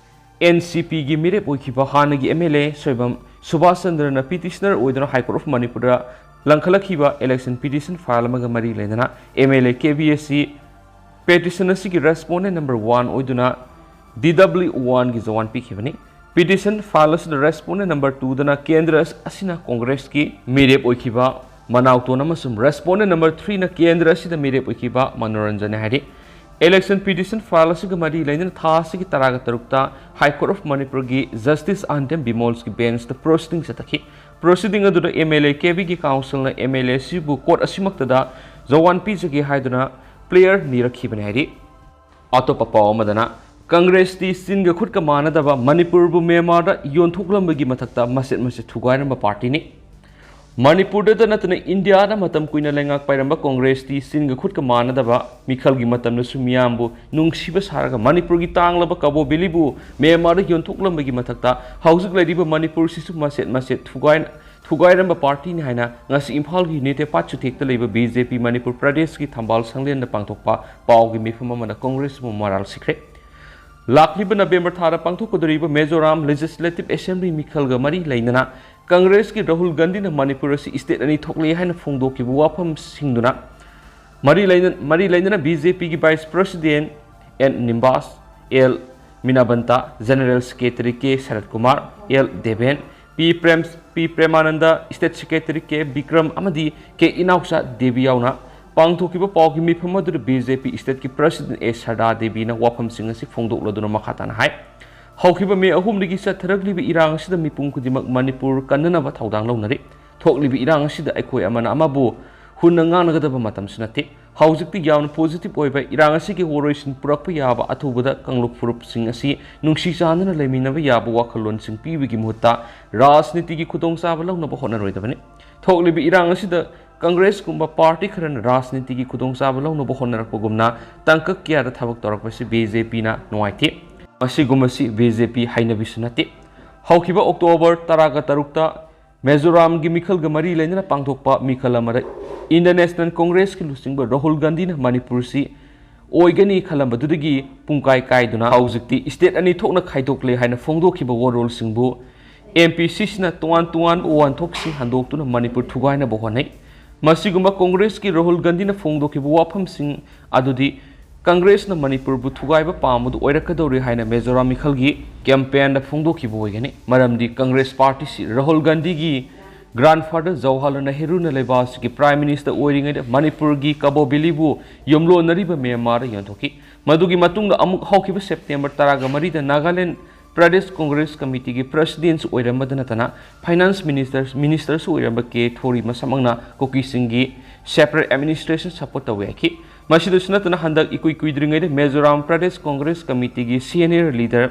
ꯑꯦꯟ ꯁꯤ ꯄꯤꯒꯤ ꯃꯤꯔꯦꯞ ꯑꯣꯏꯈꯤꯕ ꯍꯥꯟꯅꯒꯤ ꯑꯦꯝ ꯑꯦꯜ ꯑꯦ ꯁꯣꯏꯕꯝ ꯁꯨꯕꯥꯁ ꯆꯟꯗ꯭ꯔꯅ ꯄꯤꯇꯤꯁꯅꯔ ꯑꯣꯏꯗꯨꯅ ꯍꯥꯏ ꯀꯣꯔꯠ ꯑꯣꯐ ꯃꯅꯤꯄꯨꯔꯗ ꯂꯪꯈꯠꯂꯛꯈꯤꯕ ꯏꯂꯦꯛꯁꯟ ꯄꯤꯇꯤꯁꯟ ꯐꯥꯏꯜ ꯑꯃꯒ ꯃꯔꯤ ꯂꯩꯅꯅ M L A K B ꯑꯁꯤ ꯄꯤꯇꯤꯁꯟ ꯑꯁꯤꯒꯤ ꯔꯦꯁꯄꯣꯟꯗꯦꯟ ꯅꯝꯕꯔ ꯋꯥꯟ ꯑꯣꯏꯗꯨꯅ ꯗꯤ ꯗꯕ꯭ꯂꯤꯎ ꯋꯥꯟꯒꯤ ꯖꯋꯥꯟ ꯄꯤꯈꯤꯕꯅꯤ꯫ ꯄꯤꯇꯤꯁꯟ ꯐꯥꯏꯜ ꯑꯁꯤꯗ ꯔꯦꯁꯄꯣꯟꯗꯦꯟ ꯅꯝꯕꯔ ꯇꯨꯗꯅ ꯀꯦꯟꯗ꯭ꯔ ꯑꯁꯤꯅ ꯀꯣꯡꯒ꯭ꯔꯦꯁꯀꯤ ꯃꯤꯔꯦꯞ ꯑꯣꯏꯈꯤꯕ ꯃꯅꯥꯎꯇꯣꯟ ꯑꯃꯁꯨꯡ ꯔꯦꯁꯄꯣꯟꯗꯦꯟ ꯅꯝꯕꯔ ꯊ꯭ꯔꯤꯅ ꯀꯦꯟꯗ꯭ꯔ ꯑꯁꯤꯗ ꯃꯤꯔꯦꯞ ꯑꯣꯏꯈꯤꯕ ꯃꯅꯣꯔꯟꯖꯟꯅꯤ ꯍꯥꯏꯔꯤ꯫ ꯏꯂꯦꯛꯁꯟ ꯄꯤꯇꯤꯁꯟ ꯐꯥꯏꯜ ꯑꯁꯤꯒ ꯃꯔꯤ ꯂꯩꯅꯅ ꯊꯥ ꯑꯁꯤꯒꯤ ꯇꯔꯥꯒ ꯇꯔꯨꯛꯇ ꯍꯥꯏ ꯀꯣꯔꯠ ꯑꯣꯐ ꯃꯅꯤꯄꯨꯔꯒꯤ ꯖꯁꯇꯤꯁ ꯑꯥꯟꯗꯦꯝ ꯕꯤꯃꯣꯜꯁꯀꯤ ꯕꯦꯟꯁꯇ ꯄ꯭ꯔꯣꯁꯤꯗꯤꯡ ꯆꯠꯊꯈꯤ꯫ ꯄ꯭ꯔꯣꯁꯤꯗꯤꯡ ꯑꯗꯨꯗ ꯑꯦꯝ ꯑꯦꯜ ꯑꯦ ꯀꯦ ꯕꯤꯒꯤ ꯀꯥꯎꯟꯁꯤꯜꯅ ꯑꯦꯝ ꯑꯦꯜ ꯑꯦ ꯑꯁꯤꯕꯨ ꯀꯣꯔꯠ ꯑꯁꯤꯃꯛꯇꯗ ꯖꯋꯥꯟ ꯄꯤꯖꯒꯦ ꯍꯥꯏꯗꯨꯅ ꯄ꯭ꯂꯦꯌꯔ ꯅꯤꯔꯛꯈꯤꯕꯅꯤ ꯍꯥꯏꯔꯤ꯫ ꯑꯇꯣꯞꯄ ꯄꯥꯎ ꯑꯃꯗꯅ, ꯀꯪꯒ꯭ꯔꯦꯁꯇꯤ ꯆꯤꯟꯒ ꯈꯨꯠꯀ ꯃꯥꯟꯅꯗꯕ ꯃꯅꯤꯄꯨꯔꯕꯨ ꯃ꯭ꯌꯥꯟꯃꯥꯔꯗ ꯌꯣꯟꯊꯣꯛꯂꯝꯕꯒꯤ ꯃꯊꯛꯇ ꯃꯆꯦꯠ ꯃꯆꯦꯠ ꯊꯨꯒꯥꯏꯔꯝꯕ ꯄꯥꯔꯇꯤꯅꯤ꯫ ꯃꯅꯤꯄꯨꯔꯗꯇ ꯅꯠꯇꯅ ꯏꯟꯗꯤꯌꯥꯗ ꯃꯇꯝ ꯀꯨꯏꯅ ꯂꯩꯉꯥꯛ ꯄꯥꯏꯔꯝꯕ ꯀꯪꯒ꯭ꯔꯦꯁꯇꯤ ꯆꯤꯟꯒ ꯈꯨꯠꯀ ꯃꯥꯟꯅꯗꯕ, ꯃꯤꯈꯜꯒꯤ ꯃꯇꯝꯗꯁꯨ ꯃꯤꯌꯥꯝꯕꯨ ꯅꯨꯡꯁꯤꯕ ꯁꯥꯔꯒ ꯃꯅꯤꯄꯨꯔꯒꯤ ꯇꯥꯡꯂꯕ ꯀꯕꯣ ꯚꯦꯂꯤꯕꯨ ꯃ꯭ꯌꯥꯟꯃꯥꯔꯗ ꯌꯣꯟꯊꯣꯛꯂꯝꯕꯒꯤ ꯃꯊꯛꯇ ꯍꯧꯖꯤꯛ ꯂꯩꯔꯤꯕ ꯃꯅꯤꯄꯨꯔꯁꯤꯁꯨ ꯃꯆꯦꯠ ꯃꯆꯦꯠ ꯊꯨꯒꯥꯏ ꯊꯨꯒꯥꯏꯔꯝꯕ ꯄꯥꯔꯇꯤꯅꯤ ꯍꯥꯏꯅ ꯉꯁꯤ ꯏꯝꯐꯥꯜꯒꯤ ꯌꯨꯅꯤꯇꯦ ꯄꯥꯠ ꯆꯨꯊꯦꯛꯇ ꯂꯩꯕ ꯕꯤ ꯖꯦ ꯄꯤ ꯃꯅꯤꯄꯨꯔ ꯄ꯭ꯔꯗꯦꯁꯀꯤ ꯊꯝꯕꯥꯜ ꯁꯪꯂꯦꯟꯗ ꯄꯥꯡꯊꯣꯛꯄ ꯄꯥꯎꯒꯤ ꯃꯤꯐꯝ ꯑꯃꯗ ꯀꯪꯒ꯭ꯔꯦꯁꯄꯨ ꯃꯔꯥꯜ ꯁꯤꯈ꯭ꯔꯦ꯫ ꯂꯥꯛꯂꯤꯕ ꯅꯕꯦꯝꯕꯔ ꯊꯥꯗ ꯄꯥꯡꯊꯣꯛꯀꯗꯧꯔꯤꯕ ꯃꯤꯖꯣꯔꯥꯝ ꯂꯦꯖꯤꯁꯂꯦꯇꯤꯚ ꯑꯦꯁꯦꯝꯕ꯭ꯂꯤ ꯃꯤꯈꯜꯒ ꯃꯔꯤ ꯂꯩꯅꯅ ꯀꯪꯒ꯭ꯔꯦꯁꯀꯤ ꯔꯥꯍꯨꯜ ꯒꯥꯟꯙꯤꯅ ꯃꯅꯤꯄꯨꯔ ꯑꯁꯤ ꯁ꯭ꯇꯦꯠ ꯑꯅꯤ ꯊꯣꯛꯂꯦ ꯍꯥꯏꯅ ꯐꯣꯡꯗꯣꯛꯈꯤꯕ ꯋꯥꯐꯝꯁꯤꯡꯗꯨꯅ ꯃꯔꯤ ꯂꯩꯅ-, ꯃꯔꯤ ꯂꯩꯅꯅ ꯕꯤ ꯖꯦ ꯄꯤꯒꯤ vice president N Nimbas, L Minabanta, general secretary K Sarat Kumar, L Deben, P Prem-, P Premanand, state secretary K Bikram ꯑꯃꯗꯤ ꯀꯦ ꯏꯅꯥꯎꯆꯥ ꯗꯦꯕꯤ ꯌꯥꯎꯅ ꯄꯥꯡꯊꯣꯛꯈꯤꯕ ꯄꯥꯎꯒꯤ ꯃꯤꯐꯝ ꯑꯗꯨꯗ ꯕꯤ ꯖꯦ ꯄꯤ ꯁ꯭ꯇꯦꯠꯀꯤ ꯄ꯭ꯔꯁꯤꯗꯦꯟ ꯑꯦ ꯁꯔꯗꯥ ꯗꯦꯕꯤꯅ ꯋꯥꯐꯝꯁꯤꯡ ꯑꯁꯤ ꯐꯣꯡꯗꯣꯛꯂꯗꯨꯅ ꯃꯈꯥ ꯇꯥꯅ ꯍꯥꯏ, ꯍꯧꯈꯤꯕ ꯃꯦ ꯑꯍꯨꯝꯗꯒꯤ ꯆꯠꯊꯔꯛꯂꯤꯕ ꯏꯔꯥꯡ ꯑꯁꯤꯗ ꯃꯤꯄꯨꯝ ꯈꯨꯗꯤꯡꯃꯛ ꯃꯅꯤꯄꯨꯔ ꯀꯟꯅꯅꯕ ꯊꯧꯗꯥꯡ ꯂꯧꯅꯔꯤ꯫ ꯊꯣꯛꯂꯤꯕ ꯏꯔꯥꯡ ꯑꯁꯤꯗ ꯑꯩꯈꯣꯏ ꯑꯃꯅ ꯑꯃꯕꯨ ꯍꯨꯟꯅ ꯉꯥꯡꯅꯒꯗꯕ ꯃꯇꯝꯁꯨ ꯅꯠꯇꯦ꯫ ꯍꯧꯖꯤꯛꯇꯤ ꯌꯥꯝꯅ ꯄꯣꯖꯤꯇꯤꯚ ꯑꯣꯏꯕ ꯏꯔꯥꯡ ꯑꯁꯤꯒꯤ ꯋꯥꯔꯣꯏꯁꯤꯟ ꯄꯨꯔꯛꯄ ꯌꯥꯕ ꯑꯊꯨꯕꯗ ꯀꯥꯡꯂꯨꯞ ꯐꯨꯔꯨꯞꯁꯤꯡ ꯑꯁꯤ ꯅꯨꯡꯁꯤ ꯆꯥꯟꯅꯅ ꯂꯩꯃꯤꯟꯅꯕ ꯌꯥꯕ ꯋꯥꯈꯜꯂꯣꯟꯁꯤꯡ ꯄꯤꯕꯒꯤ ꯃꯍꯨꯠꯇ ꯔꯥꯖꯅꯤꯇꯤꯒꯤ ꯈꯨꯗꯣꯡꯆꯥꯕ ꯂꯧꯅꯕ ꯍꯣꯠꯅꯔꯣꯏꯗꯕꯅꯤ꯫ ꯊꯣꯛꯂꯤꯕ ꯏꯔꯥꯡ ꯑꯁꯤꯗ ꯀꯪꯒ꯭ꯔꯦꯁꯀꯨꯝꯕ ꯄꯥꯔꯇꯤ ꯈꯔꯅ ꯔꯥꯖꯅꯤꯇꯤꯒꯤ ꯈꯨꯗꯣꯡꯆꯥꯕ ꯂꯧꯅꯕ ꯍꯣꯠꯅꯔꯛꯄꯒꯨꯝꯅ ꯇꯥꯡꯀꯛ ꯀꯌꯥꯗ ꯊꯕꯛ ꯇꯧꯔꯛꯄꯁꯤ ꯕꯤ ꯖꯦ ꯄꯤꯅ ꯅꯨꯡꯉꯥꯏꯇꯦ꯫ ꯃꯁꯤꯒꯨꯝꯕꯁꯤ ꯕꯤ ꯖꯦ ꯄꯤ ꯍꯩꯅꯕꯤꯁꯨ ꯅꯠꯇꯦ꯫ ꯍꯧꯈꯤꯕ ꯑꯣꯛꯇꯣꯕꯔ ꯇꯔꯥꯒ ꯇꯔꯨꯛꯇ ꯃꯤꯖꯣꯔꯥꯝꯒꯤ ꯃꯤꯈꯜꯒ ꯃꯔꯤ ꯂꯩꯅꯅ ꯄꯥꯡꯊꯣꯛꯄ ꯃꯤꯈꯜ ꯑꯃꯗ Indian National Congressꯀꯤ ꯂꯨꯆꯤꯡꯕ ꯔꯥꯍꯨꯜ ꯒꯥꯟꯙꯤꯅ ꯃꯅꯤꯄꯨꯔꯁꯤ ꯑꯣꯏꯒꯅꯤ ꯈꯜꯂꯝꯕꯗꯨꯗꯒꯤ ꯄꯨꯡꯀꯥꯏ ꯀꯥꯏꯗꯨꯅ ꯍꯧꯖꯤꯛꯇꯤ state ꯑꯅꯤ ꯊꯣꯛꯅ ꯈꯥꯏꯗꯣꯛꯂꯦ ꯍꯥꯏꯅ ꯐꯣꯡꯗꯣꯛꯈꯤꯕ ꯋꯥꯔꯣꯜꯁꯤꯡꯕꯨ M P C Cꯅ ꯇꯣꯉꯥꯟ ꯇꯣꯉꯥꯟꯕ ꯋꯥꯍꯟꯊꯣꯛꯁꯤꯡ ꯍꯟꯗꯣꯛꯇꯨꯅ ꯃꯅꯤꯄꯨꯔ ꯊꯨꯒꯥꯏꯅꯕ ꯍꯣꯠꯅꯩ꯫ ꯃꯁꯤꯒꯨꯝꯕ ꯀꯣꯡꯒ꯭ꯔꯦꯁꯀꯤ ꯔꯥꯍꯨꯜ ꯒꯥꯟꯙꯤꯅ ꯐꯣꯡꯗꯣꯛꯈꯤꯕ ꯋꯥꯐꯝꯁꯤꯡ ꯑꯗꯨꯗꯤ ꯀꯪꯒ꯭ꯔꯦꯁꯅ ꯃꯅꯤꯄꯨꯔꯕꯨ ꯊꯨꯒꯥꯏꯕ ꯄꯥꯝꯕꯗꯨ ꯑꯣꯏꯔꯛꯀꯗꯧꯔꯤ ꯍꯥꯏꯅ ꯃꯤꯖꯣꯔꯥꯝ ꯃꯤꯈꯜꯒꯤ campaignꯗ ꯐꯣꯡꯗꯣꯛꯈꯤꯕ ꯑꯣꯏꯒꯅꯤ꯫ ꯃꯔꯝꯗꯤ ꯀꯪꯒ꯭ꯔꯦꯁ ꯄꯥꯔꯇꯤꯁꯤ ꯔꯥꯍꯨꯜ ꯒꯥꯟꯙꯤꯒꯤ grandfather ꯖꯋꯥꯍꯔꯂꯥꯜ ꯅꯦꯍꯔꯨꯅ ꯂꯩꯕꯥꯛ ꯑꯁꯤꯒꯤ Prime Minister ꯑꯣꯏꯔꯤꯉꯩꯗ ꯃꯅꯤꯄꯨꯔꯒꯤ ꯀꯕꯣ ꯚꯦꯂꯤꯕꯨ ꯌꯨꯝꯂꯣꯟꯅꯔꯤꯕ ꯃ꯭ꯌꯥꯟꯃꯥꯔꯗ ꯌꯣꯟꯊꯣꯛꯈꯤ꯫ ꯃꯗꯨꯒꯤ ꯃꯇꯨꯡꯗ ꯑꯃꯨꯛ ꯍꯧꯈꯤꯕ September ꯇꯔꯥꯒ ꯃꯔꯤꯗ ꯅꯥꯒꯥꯂꯦꯟ ꯄ꯭ꯔꯗꯦꯁ ꯀꯣꯡꯒ꯭ꯔꯦꯁ ꯀꯃꯤꯇꯤꯒꯤ presidentꯁꯨ ꯑꯣꯏꯔꯝꯕꯗ ꯅꯠꯇꯅ finance minister, ministerꯁꯨ ꯑꯣꯏꯔꯝꯕ ꯀꯦ ꯊꯣꯔꯤ ꯃꯁꯥꯃꯛꯅ ꯀꯨꯀꯤꯁꯤꯡꯒꯤ separate administration support ꯇꯧꯏ ꯍꯥꯏꯈꯤ꯫ ꯃꯁꯤꯗꯁꯨ ꯅꯠꯇꯅ ꯍꯟꯗꯛ ꯏꯀꯨꯏ ꯀꯨꯏꯗ꯭ꯔꯤꯉꯩꯗ Mizoram Pradesh Congress ꯀꯃꯤꯇꯤꯒꯤ senior leader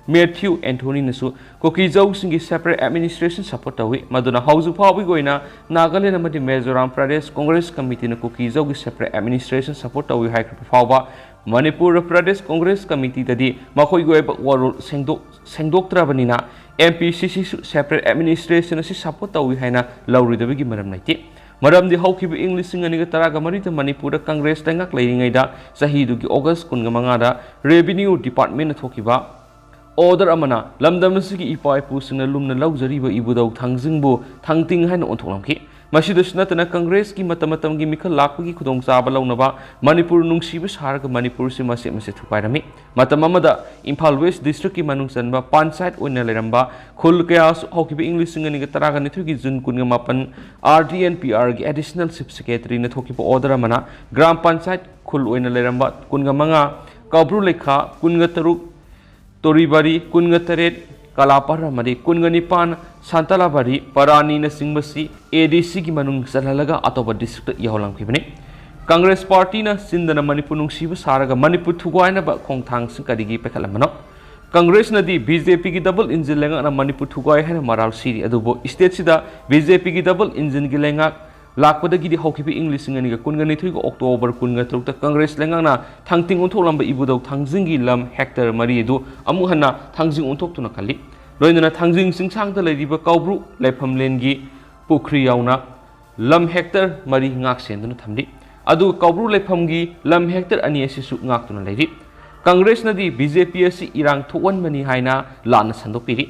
Matthew Anthonyꯅꯁꯨ ꯀꯨꯀꯤ ꯖꯧꯁꯤꯡꯒꯤ separate administration support ꯇꯧꯏ꯫ ꯃꯗꯨꯅ ꯍꯧꯖꯤꯛ ꯐꯥꯎꯕꯒꯤ ꯑꯣꯏꯅ ꯅꯥꯒꯥꯂꯦꯟ ꯑꯃꯗꯤ ꯃꯤꯖꯣꯔꯥꯝ ꯄ꯭ꯔꯗꯦꯁ ꯀꯣꯡꯒ꯭ꯔꯦꯁ ꯀꯃꯤꯇꯤꯅ ꯀꯨꯀꯤ ꯖꯧꯒꯤ separate administration support ꯇꯧꯏ ꯍꯥꯏꯈ꯭ꯔꯕ ꯐꯥꯎꯕ ꯃꯅꯤꯄꯨꯔ ꯄ꯭ꯔꯗꯦꯁ ꯀꯣꯡꯒ꯭ꯔꯦꯁ ꯀꯃꯤꯇꯤꯗꯗꯤ ꯃꯈꯣꯏꯒꯤ ꯑꯣꯏꯕ ꯋꯥꯔꯣꯜ ꯁꯦꯡꯗꯣꯛ-, ꯁꯦꯡꯗꯣꯛꯇ꯭ꯔꯕꯅꯤꯅ M P C Cꯁꯨ separate administration ꯑꯁꯤ support ꯇꯧꯏ ꯍꯥꯏꯅ ꯂꯧꯔꯣꯏꯗꯕꯒꯤ ꯃꯔꯝ ꯂꯩꯇꯦ꯫ ꯃꯔꯝꯗꯤ ꯍꯧꯈꯤꯕ ꯏꯪ ꯂꯤꯁꯤꯡ ꯑꯅꯤꯒ ꯇꯔꯥꯒ ꯃꯔꯤꯗ ꯃꯅꯤꯄꯨꯔꯗ ꯀꯪꯒ꯭ꯔꯦꯁ ꯂꯩꯉꯥꯛ ꯂꯩꯔꯤꯉꯩꯗ ꯆꯍꯤꯗꯨꯒꯤ August ꯀꯨꯟꯒ ꯃꯉꯥꯗ Revenue Departmentꯅ ꯊꯣꯛꯈꯤꯕ order ꯑꯃꯅ ꯂꯝꯗꯝ ꯑꯁꯤꯒꯤ ꯏꯄꯥ ꯏꯄꯨꯁꯤꯡꯅ ꯂꯨꯝꯅ ꯂꯧꯖꯔꯤꯕ ꯏꯕꯨꯙꯧ ꯊꯥꯡꯖꯤꯡꯕꯨ ꯊꯥꯡꯇꯤꯡ ꯍꯥꯏꯅ ꯑꯣꯟꯊꯣꯛꯂꯝꯈꯤ꯫ ꯃꯁꯤꯗꯁꯨ ꯅꯠꯇꯅ ꯀꯪꯒ꯭ꯔꯦꯁꯀꯤ ꯃꯇꯝ ꯃꯇꯝꯒꯤ ꯃꯤꯈꯜ ꯂꯥꯛꯄꯒꯤ ꯈꯨꯗꯣꯡꯆꯥꯕ ꯂꯧꯅꯕ ꯃꯅꯤꯄꯨꯔ ꯅꯨꯡꯁꯤꯕ ꯁꯥꯔꯒ ꯃꯅꯤꯄꯨꯔꯁꯤ ꯃꯆꯦꯠ ꯃꯆꯦꯠ ꯊꯨꯒꯥꯏꯔꯝꯃꯤ꯫ ꯃꯇꯝ ꯑꯃꯗ ꯏꯝꯐꯥꯜ West Districtꯀꯤ ꯃꯅꯨꯡ ꯆꯟꯕ ꯄꯟꯆꯥꯌꯠ ꯑꯣꯏꯅ ꯂꯩꯔꯝꯕ ꯈꯨꯜ ꯀꯌꯥꯁꯨ ꯍꯧꯈꯤꯕ ꯏꯪ ꯂꯤꯁꯤꯡ ꯑꯅꯤꯒ ꯇꯔꯥꯒ ꯅꯤꯊꯣꯏꯒꯤ June ꯀꯨꯟꯒ ꯃꯥꯄꯟ R D and P Rꯒꯤ Additional Chief Secretaryꯅ ꯊꯣꯛꯈꯤꯕ order ꯑꯃꯅ ꯒ꯭ꯔꯥꯝ ꯄꯟꯆꯥꯌꯠ ꯈꯨꯜ ꯑꯣꯏꯅ ꯂꯩꯔꯝꯕ ꯀꯨꯟꯒ ꯃꯉꯥ, ꯀꯕ꯭ꯔꯨ ꯂꯩꯈꯥ, ꯀꯨꯟꯒ ꯇꯔꯨꯛ, ꯇꯣꯔꯤꯕꯥꯔꯤ, ꯀꯨꯟꯒ ꯇꯔꯦꯠ, ꯀꯂꯥꯄꯥꯔꯥꯃꯥꯔꯤ, ꯀꯨꯟꯒ ꯅꯤꯄꯥꯟ, ꯁꯥꯟꯇꯥꯂꯥꯕꯥꯔꯤ, ꯄꯔꯥꯅꯤꯅꯆꯤꯡꯕꯁꯤ ADCꯒꯤ ꯃꯅꯨꯡ ꯆꯜꯍꯜꯂꯒ ꯑꯇꯣꯞꯄ districtꯇ ꯌꯧꯍꯜꯂꯝꯈꯤꯕꯅꯤ꯫ ꯀꯪꯒ꯭ꯔꯦꯁ ꯄꯥꯔꯇꯤꯅ ꯆꯤꯟꯗꯅ ꯃꯅꯤꯄꯨꯔ ꯅꯨꯡꯁꯤꯕ ꯁꯥꯔꯒ ꯃꯅꯤꯄꯨꯔ ꯊꯨꯒꯥꯏꯅꯕ ꯈꯣꯡꯊꯥꯡꯁꯤꯡ ꯀꯔꯤꯒꯤ ꯄꯥꯏꯈꯠꯂꯝꯕꯅꯣ? ꯀꯪꯒ꯭ꯔꯦꯁꯅꯗꯤ BJPꯒꯤ double engine ꯂꯩꯉꯥꯛꯅ ꯃꯅꯤꯄꯨꯔ ꯊꯨꯒꯥꯏ ꯍꯥꯏꯅ ꯃꯔꯥꯜ ꯁꯤꯔꯤ, ꯑꯗꯨꯕꯨ stateꯁꯤꯗ BJPꯒꯤ double engineꯒꯤ ꯂꯩꯉꯥꯛ ꯂꯥꯛꯄꯗꯒꯤꯗꯤ ꯍꯧꯈꯤꯕ ꯏꯪ ꯂꯤꯁꯤꯡ ꯑꯅꯤꯒ ꯀꯨꯟꯒ ꯅꯤꯊꯣꯏꯒꯤ October ꯀꯨꯟꯒ ꯇꯔꯨꯛꯇ ꯀꯪꯒ꯭ꯔꯦꯁ ꯂꯩꯉꯥꯛꯅ ꯊꯥꯡꯇꯤꯡ ꯑꯣꯟꯊꯣꯛꯂꯝꯕ ꯏꯕꯨꯙꯧ ꯊꯥꯡꯖꯤꯡꯒꯤ ꯂꯝ hectare ꯃꯔꯤ ꯑꯗꯨ ꯑꯃꯨꯛ ꯍꯟꯅ ꯊꯥꯡꯖꯤꯡ ꯑꯣꯟꯊꯣꯛꯇꯨꯅ ꯈꯜꯂꯤ꯫ ꯂꯣꯏꯅꯅ ꯊꯥꯡꯖꯤꯡ ꯆꯤꯡꯁꯥꯡꯗ ꯂꯩꯔꯤꯕ ꯀꯧꯕ꯭ꯔꯨ ꯂꯩꯐꯝꯂꯦꯟꯒꯤ ꯄꯨꯈ꯭ꯔꯤ ꯌꯥꯎꯅ ꯂꯝ ꯍꯦꯛꯇꯔ ꯃꯔꯤ ꯉꯥꯛ ꯁꯦꯟꯗꯨꯅ ꯊꯝꯂꯤ꯫ ꯑꯗꯨꯒ ꯀꯧꯕ꯭ꯔꯨ ꯂꯩꯐꯝꯒꯤ ꯂꯝ ꯍꯦꯛꯇꯔ ꯑꯅꯤ ꯑꯁꯤꯁꯨ ꯉꯥꯛꯇꯨꯅ ꯂꯩꯔꯤ꯫ ꯀꯪꯒ꯭ꯔꯦꯁꯅꯗꯤ ꯕꯤ ꯖꯦ ꯄꯤ ꯑꯁꯤ ꯏꯔꯥꯡ ꯊꯣꯛꯍꯟꯕꯅꯤ ꯍꯥꯏꯅ ꯂꯥꯟꯅ ꯁꯟꯗꯣꯛꯄꯤꯔꯤ꯫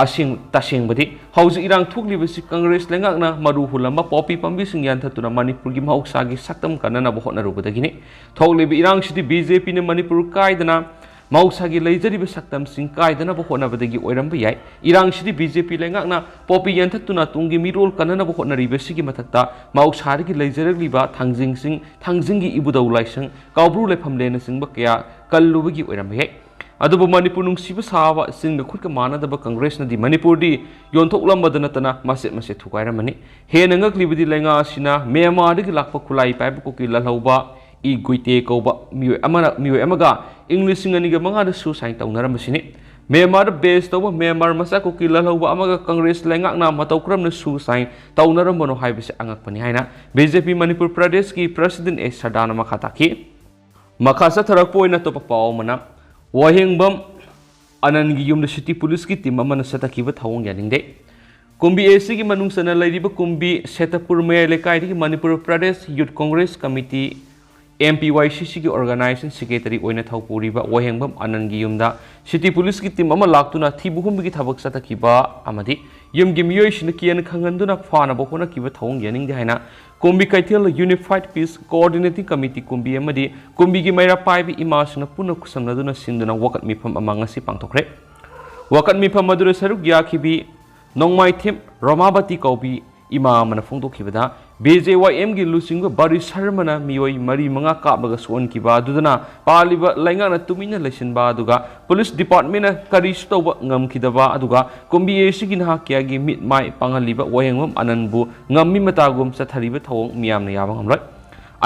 ꯑꯁꯦꯡ-, ꯇꯁꯦꯡꯕꯗꯤ ꯍꯧꯖꯤꯛ ꯏꯔꯥꯡ ꯊꯣꯛꯂꯤꯕꯁꯤ ꯀꯪꯒ꯭ꯔꯦꯁ ꯂꯩꯉꯥꯛꯅ ꯃꯔꯨ ꯍꯨꯜꯂꯝꯕ ꯄꯣꯄꯤ ꯄꯥꯝꯕꯤꯁꯤꯡ ꯌꯥꯟꯊꯠꯇꯨꯅ ꯃꯅꯤꯄꯨꯔꯒꯤ ꯃꯍꯧꯁꯥꯒꯤ ꯁꯛꯇꯝ ꯀꯟꯅꯅꯕ ꯍꯣꯠꯅꯔꯨꯕꯗꯒꯤꯅꯤ꯫ ꯊꯣꯛꯂꯤꯕ ꯏꯔꯥꯡꯁꯤꯗꯤ ꯕꯤ ꯖꯦ ꯄꯤꯅ ꯃꯅꯤꯄꯨꯔ ꯀꯥꯏꯗꯅ ꯃꯍꯧꯁꯥꯒꯤ ꯂꯩꯖꯔꯤꯕ ꯁꯛꯇꯝꯁꯤꯡ ꯀꯥꯏꯗꯅꯕ ꯍꯣꯠꯅꯕꯗꯒꯤ ꯑꯣꯏꯔꯝꯕ ꯌꯥꯏ꯫ ꯏꯔꯥꯡꯁꯤꯗꯤ ꯕꯤ ꯖꯦ ꯄꯤ ꯂꯩꯉꯥꯛꯅ ꯄꯣꯄꯤ ꯌꯥꯟꯊꯠꯇꯨꯅ ꯇꯨꯡꯒꯤ ꯃꯤꯔꯣꯜ ꯀꯟꯅꯅꯕ ꯍꯣꯠꯅꯔꯤꯕꯁꯤꯒꯤ ꯃꯊꯛꯇ ꯃꯍꯧꯁꯥꯗꯒꯤ ꯂꯩꯖꯔꯛꯂꯤꯕ ꯊꯥꯡꯖꯤꯡꯁꯤꯡ, ꯊꯥꯡꯖꯤꯡꯒꯤ ꯏꯕꯨꯙꯧ ꯂꯥꯏꯁꯪ, ꯀꯧꯕ꯭ꯔꯨ ꯂꯩꯐꯝꯂꯦꯟꯅꯆꯤꯡꯕ ꯀꯌꯥ ꯀꯜꯂꯨꯕꯒꯤ ꯑꯣꯏꯔꯝꯕ ꯌꯥꯏ꯫ ꯑꯗꯨꯕꯨ ꯃꯅꯤꯄꯨꯔ ꯅꯨꯡꯁꯤꯕ ꯁꯥꯕ ꯆꯤꯟꯒ ꯈꯨꯠꯀ ꯃꯥꯟꯅꯗꯕ ꯀꯪꯒ꯭ꯔꯦꯁꯅꯗꯤ ꯃꯅꯤꯄꯨꯔꯗꯤ ꯌꯣꯟꯊꯣꯛꯂꯝꯕꯗ ꯅꯠꯇꯅ ꯃꯆꯦꯠ ꯃꯆꯦꯠ ꯊꯨꯒꯥꯏꯔꯝꯃꯅꯤ꯫ ꯍꯦꯟꯅ ꯉꯛꯂꯤꯕꯗꯤ ꯂꯩꯉꯥꯛ ꯑꯁꯤꯅ ꯃ꯭ꯌꯥꯟꯃꯥꯔꯗꯒꯤ ꯂꯥꯛꯄ ꯈꯨꯠꯂꯥꯏ ꯄꯥꯏꯕ ꯀꯨꯀꯤ ꯂꯥꯜꯍꯧꯕ ꯏ ꯒꯨꯏꯇꯦ ꯀꯧꯕ ꯃꯤꯑꯣꯏ ꯑꯃꯅ, ꯃꯤꯑꯣꯏ ꯑꯃꯒ ꯏꯪ ꯂꯤꯁꯤꯡ ꯑꯅꯤꯒ ꯃꯉꯥꯗ suicide ꯇꯧꯅꯔꯝꯕꯁꯤꯅꯤ꯫ ꯃ꯭ꯌꯥꯟꯃꯥꯔꯗ base ꯇꯧꯕ ꯃ꯭ꯌꯥꯟꯃꯥꯔ ꯃꯆꯥ ꯀꯨꯀꯤ ꯂꯥꯜꯍꯧꯕ ꯑꯃꯒ ꯀꯪꯒ꯭ꯔꯦꯁ ꯂꯩꯉꯥꯛꯅ ꯃꯇꯧ ꯀꯔꯝꯅ suicide ꯇꯧꯅꯔꯝꯕꯅꯣ ꯍꯥꯏꯕꯁꯤ ꯑꯉꯛꯄꯅꯤ ꯍꯥꯏꯅ ꯕꯤ ꯖꯦ ꯄꯤ ꯃꯅꯤꯄꯨꯔ ꯄ꯭ꯔꯗꯦꯁꯀꯤ president ꯑꯦ ꯁꯔꯗꯥꯅ ꯃꯈꯥ ꯇꯥꯈꯤ꯫ ꯃꯈꯥ ꯆꯠꯊꯔꯛꯄ ꯑꯣꯏꯅ ꯑꯇꯣꯞꯄ ꯄꯥꯎ ꯑꯃꯅ, ꯋꯥꯍꯦꯡꯕꯝ ꯑꯅꯟꯒꯤ ꯌꯨꯝꯗ city policeꯀꯤ team ꯑꯃꯅ ꯆꯠꯊꯈꯤꯕ ꯊꯧꯑꯣꯡ ꯌꯥꯅꯤꯡꯗꯦ꯫ ꯀꯨꯝꯕꯤ ꯑꯦ ꯁꯤꯒꯤ ꯃꯅꯨꯡ ꯆꯟꯅ ꯂꯩꯔꯤꯕ ꯀꯨꯝꯕꯤ ꯁꯦꯇꯄꯨꯔ ꯃꯌꯥꯏ ꯂꯩꯀꯥꯏꯗꯒꯤ Manipur Pradesh Youth Congress Committee, M P Y C Cꯒꯤ organization secretary ꯑꯣꯏꯅ ꯊꯧ ꯄꯨꯔꯤꯕ ꯋꯥꯍꯦꯡꯕꯝ ꯑꯅꯟꯒꯤ ꯌꯨꯝꯗ city policeꯀꯤ team ꯑꯃ ꯂꯥꯛꯇꯨꯅ ꯊꯤꯕ ꯍꯨꯝꯕꯒꯤ ꯊꯕꯛ ꯆꯠꯊꯈꯤꯕ ꯑꯃꯗꯤ ꯌꯨꯝꯒꯤ ꯃꯤꯑꯣꯏꯁꯤꯡꯅ ꯀꯤꯍꯟ ꯈꯪꯍꯟꯗꯨꯅ ꯐꯥꯅꯕ ꯍꯣꯠꯅꯈꯤꯕ ꯊꯧꯑꯣꯡ ꯌꯥꯅꯤꯡꯗꯦ ꯍꯥꯏꯅ ꯀꯨꯝꯕꯤ ꯀꯩꯊꯦꯜ Unified Peace Coordinating Committee ꯀꯨꯝꯕꯤ ꯑꯃꯗꯤ ꯀꯨꯝꯕꯤꯒꯤ ꯃꯩꯔꯥ ꯄꯥꯏꯕꯤ ꯏꯃꯥꯁꯤꯡꯅ ꯄꯨꯟꯅ ꯈꯨꯠꯁꯝꯅꯗꯨꯅ ꯁꯤꯟꯗꯨꯅ ꯋꯥꯀꯠ ꯃꯤꯐꯝ ꯑꯃ ꯉꯁꯤ ꯄꯥꯡꯊꯣꯛꯈ꯭ꯔꯦ꯫ ꯋꯥꯀꯠ ꯃꯤꯐꯝ ꯑꯗꯨꯗ ꯁꯔꯨꯛ ꯌꯥꯈꯤꯕꯤ ꯅꯣꯡꯃꯥꯏꯊꯦꯝ ꯔꯣꯃꯥꯕꯇꯤ ꯀꯧꯕꯤ ꯏꯃꯥ ꯑꯃꯅ ꯐꯣꯡꯗꯣꯛꯈꯤꯕꯗ, B J Y Mꯒꯤ ꯂꯨꯆꯤꯡꯕ ꯕꯥꯔꯤ ꯁꯔꯃꯅ ꯃꯤꯑꯣꯏ ꯃꯔꯤ ꯃꯉꯥ ꯀꯥꯞꯂꯒ ꯁꯣꯛꯍꯟꯈꯤꯕ ꯑꯗꯨꯗꯅ ꯄꯥꯜꯂꯤꯕ ꯂꯩꯉꯥꯛꯅ ꯇꯨꯃꯤꯟꯅ ꯂꯩꯁꯤꯟꯕ ꯑꯗꯨꯒ police departmentꯅ ꯀꯔꯤꯁꯨ ꯇꯧꯕ ꯉꯝꯈꯤꯗꯕ ꯑꯗꯨꯒ ꯀꯨꯝꯕꯤ ꯑꯦ ꯁꯤꯒꯤ ꯅꯍꯥ ꯀꯌꯥꯒꯤ ꯃꯤꯠ ꯃꯥꯏ ꯄꯥꯡꯍꯜꯂꯤꯕ ꯋꯥꯍꯦꯡꯕꯝ ꯑꯅꯟꯕꯨ ꯉꯝꯃꯤ ꯃꯇꯥꯒꯨꯝ ꯆꯠꯊꯔꯤꯕ ꯊꯧꯑꯣꯡ ꯃꯤꯌꯥꯝꯅ ꯌꯥꯕ ꯉꯝꯂꯣꯏ꯫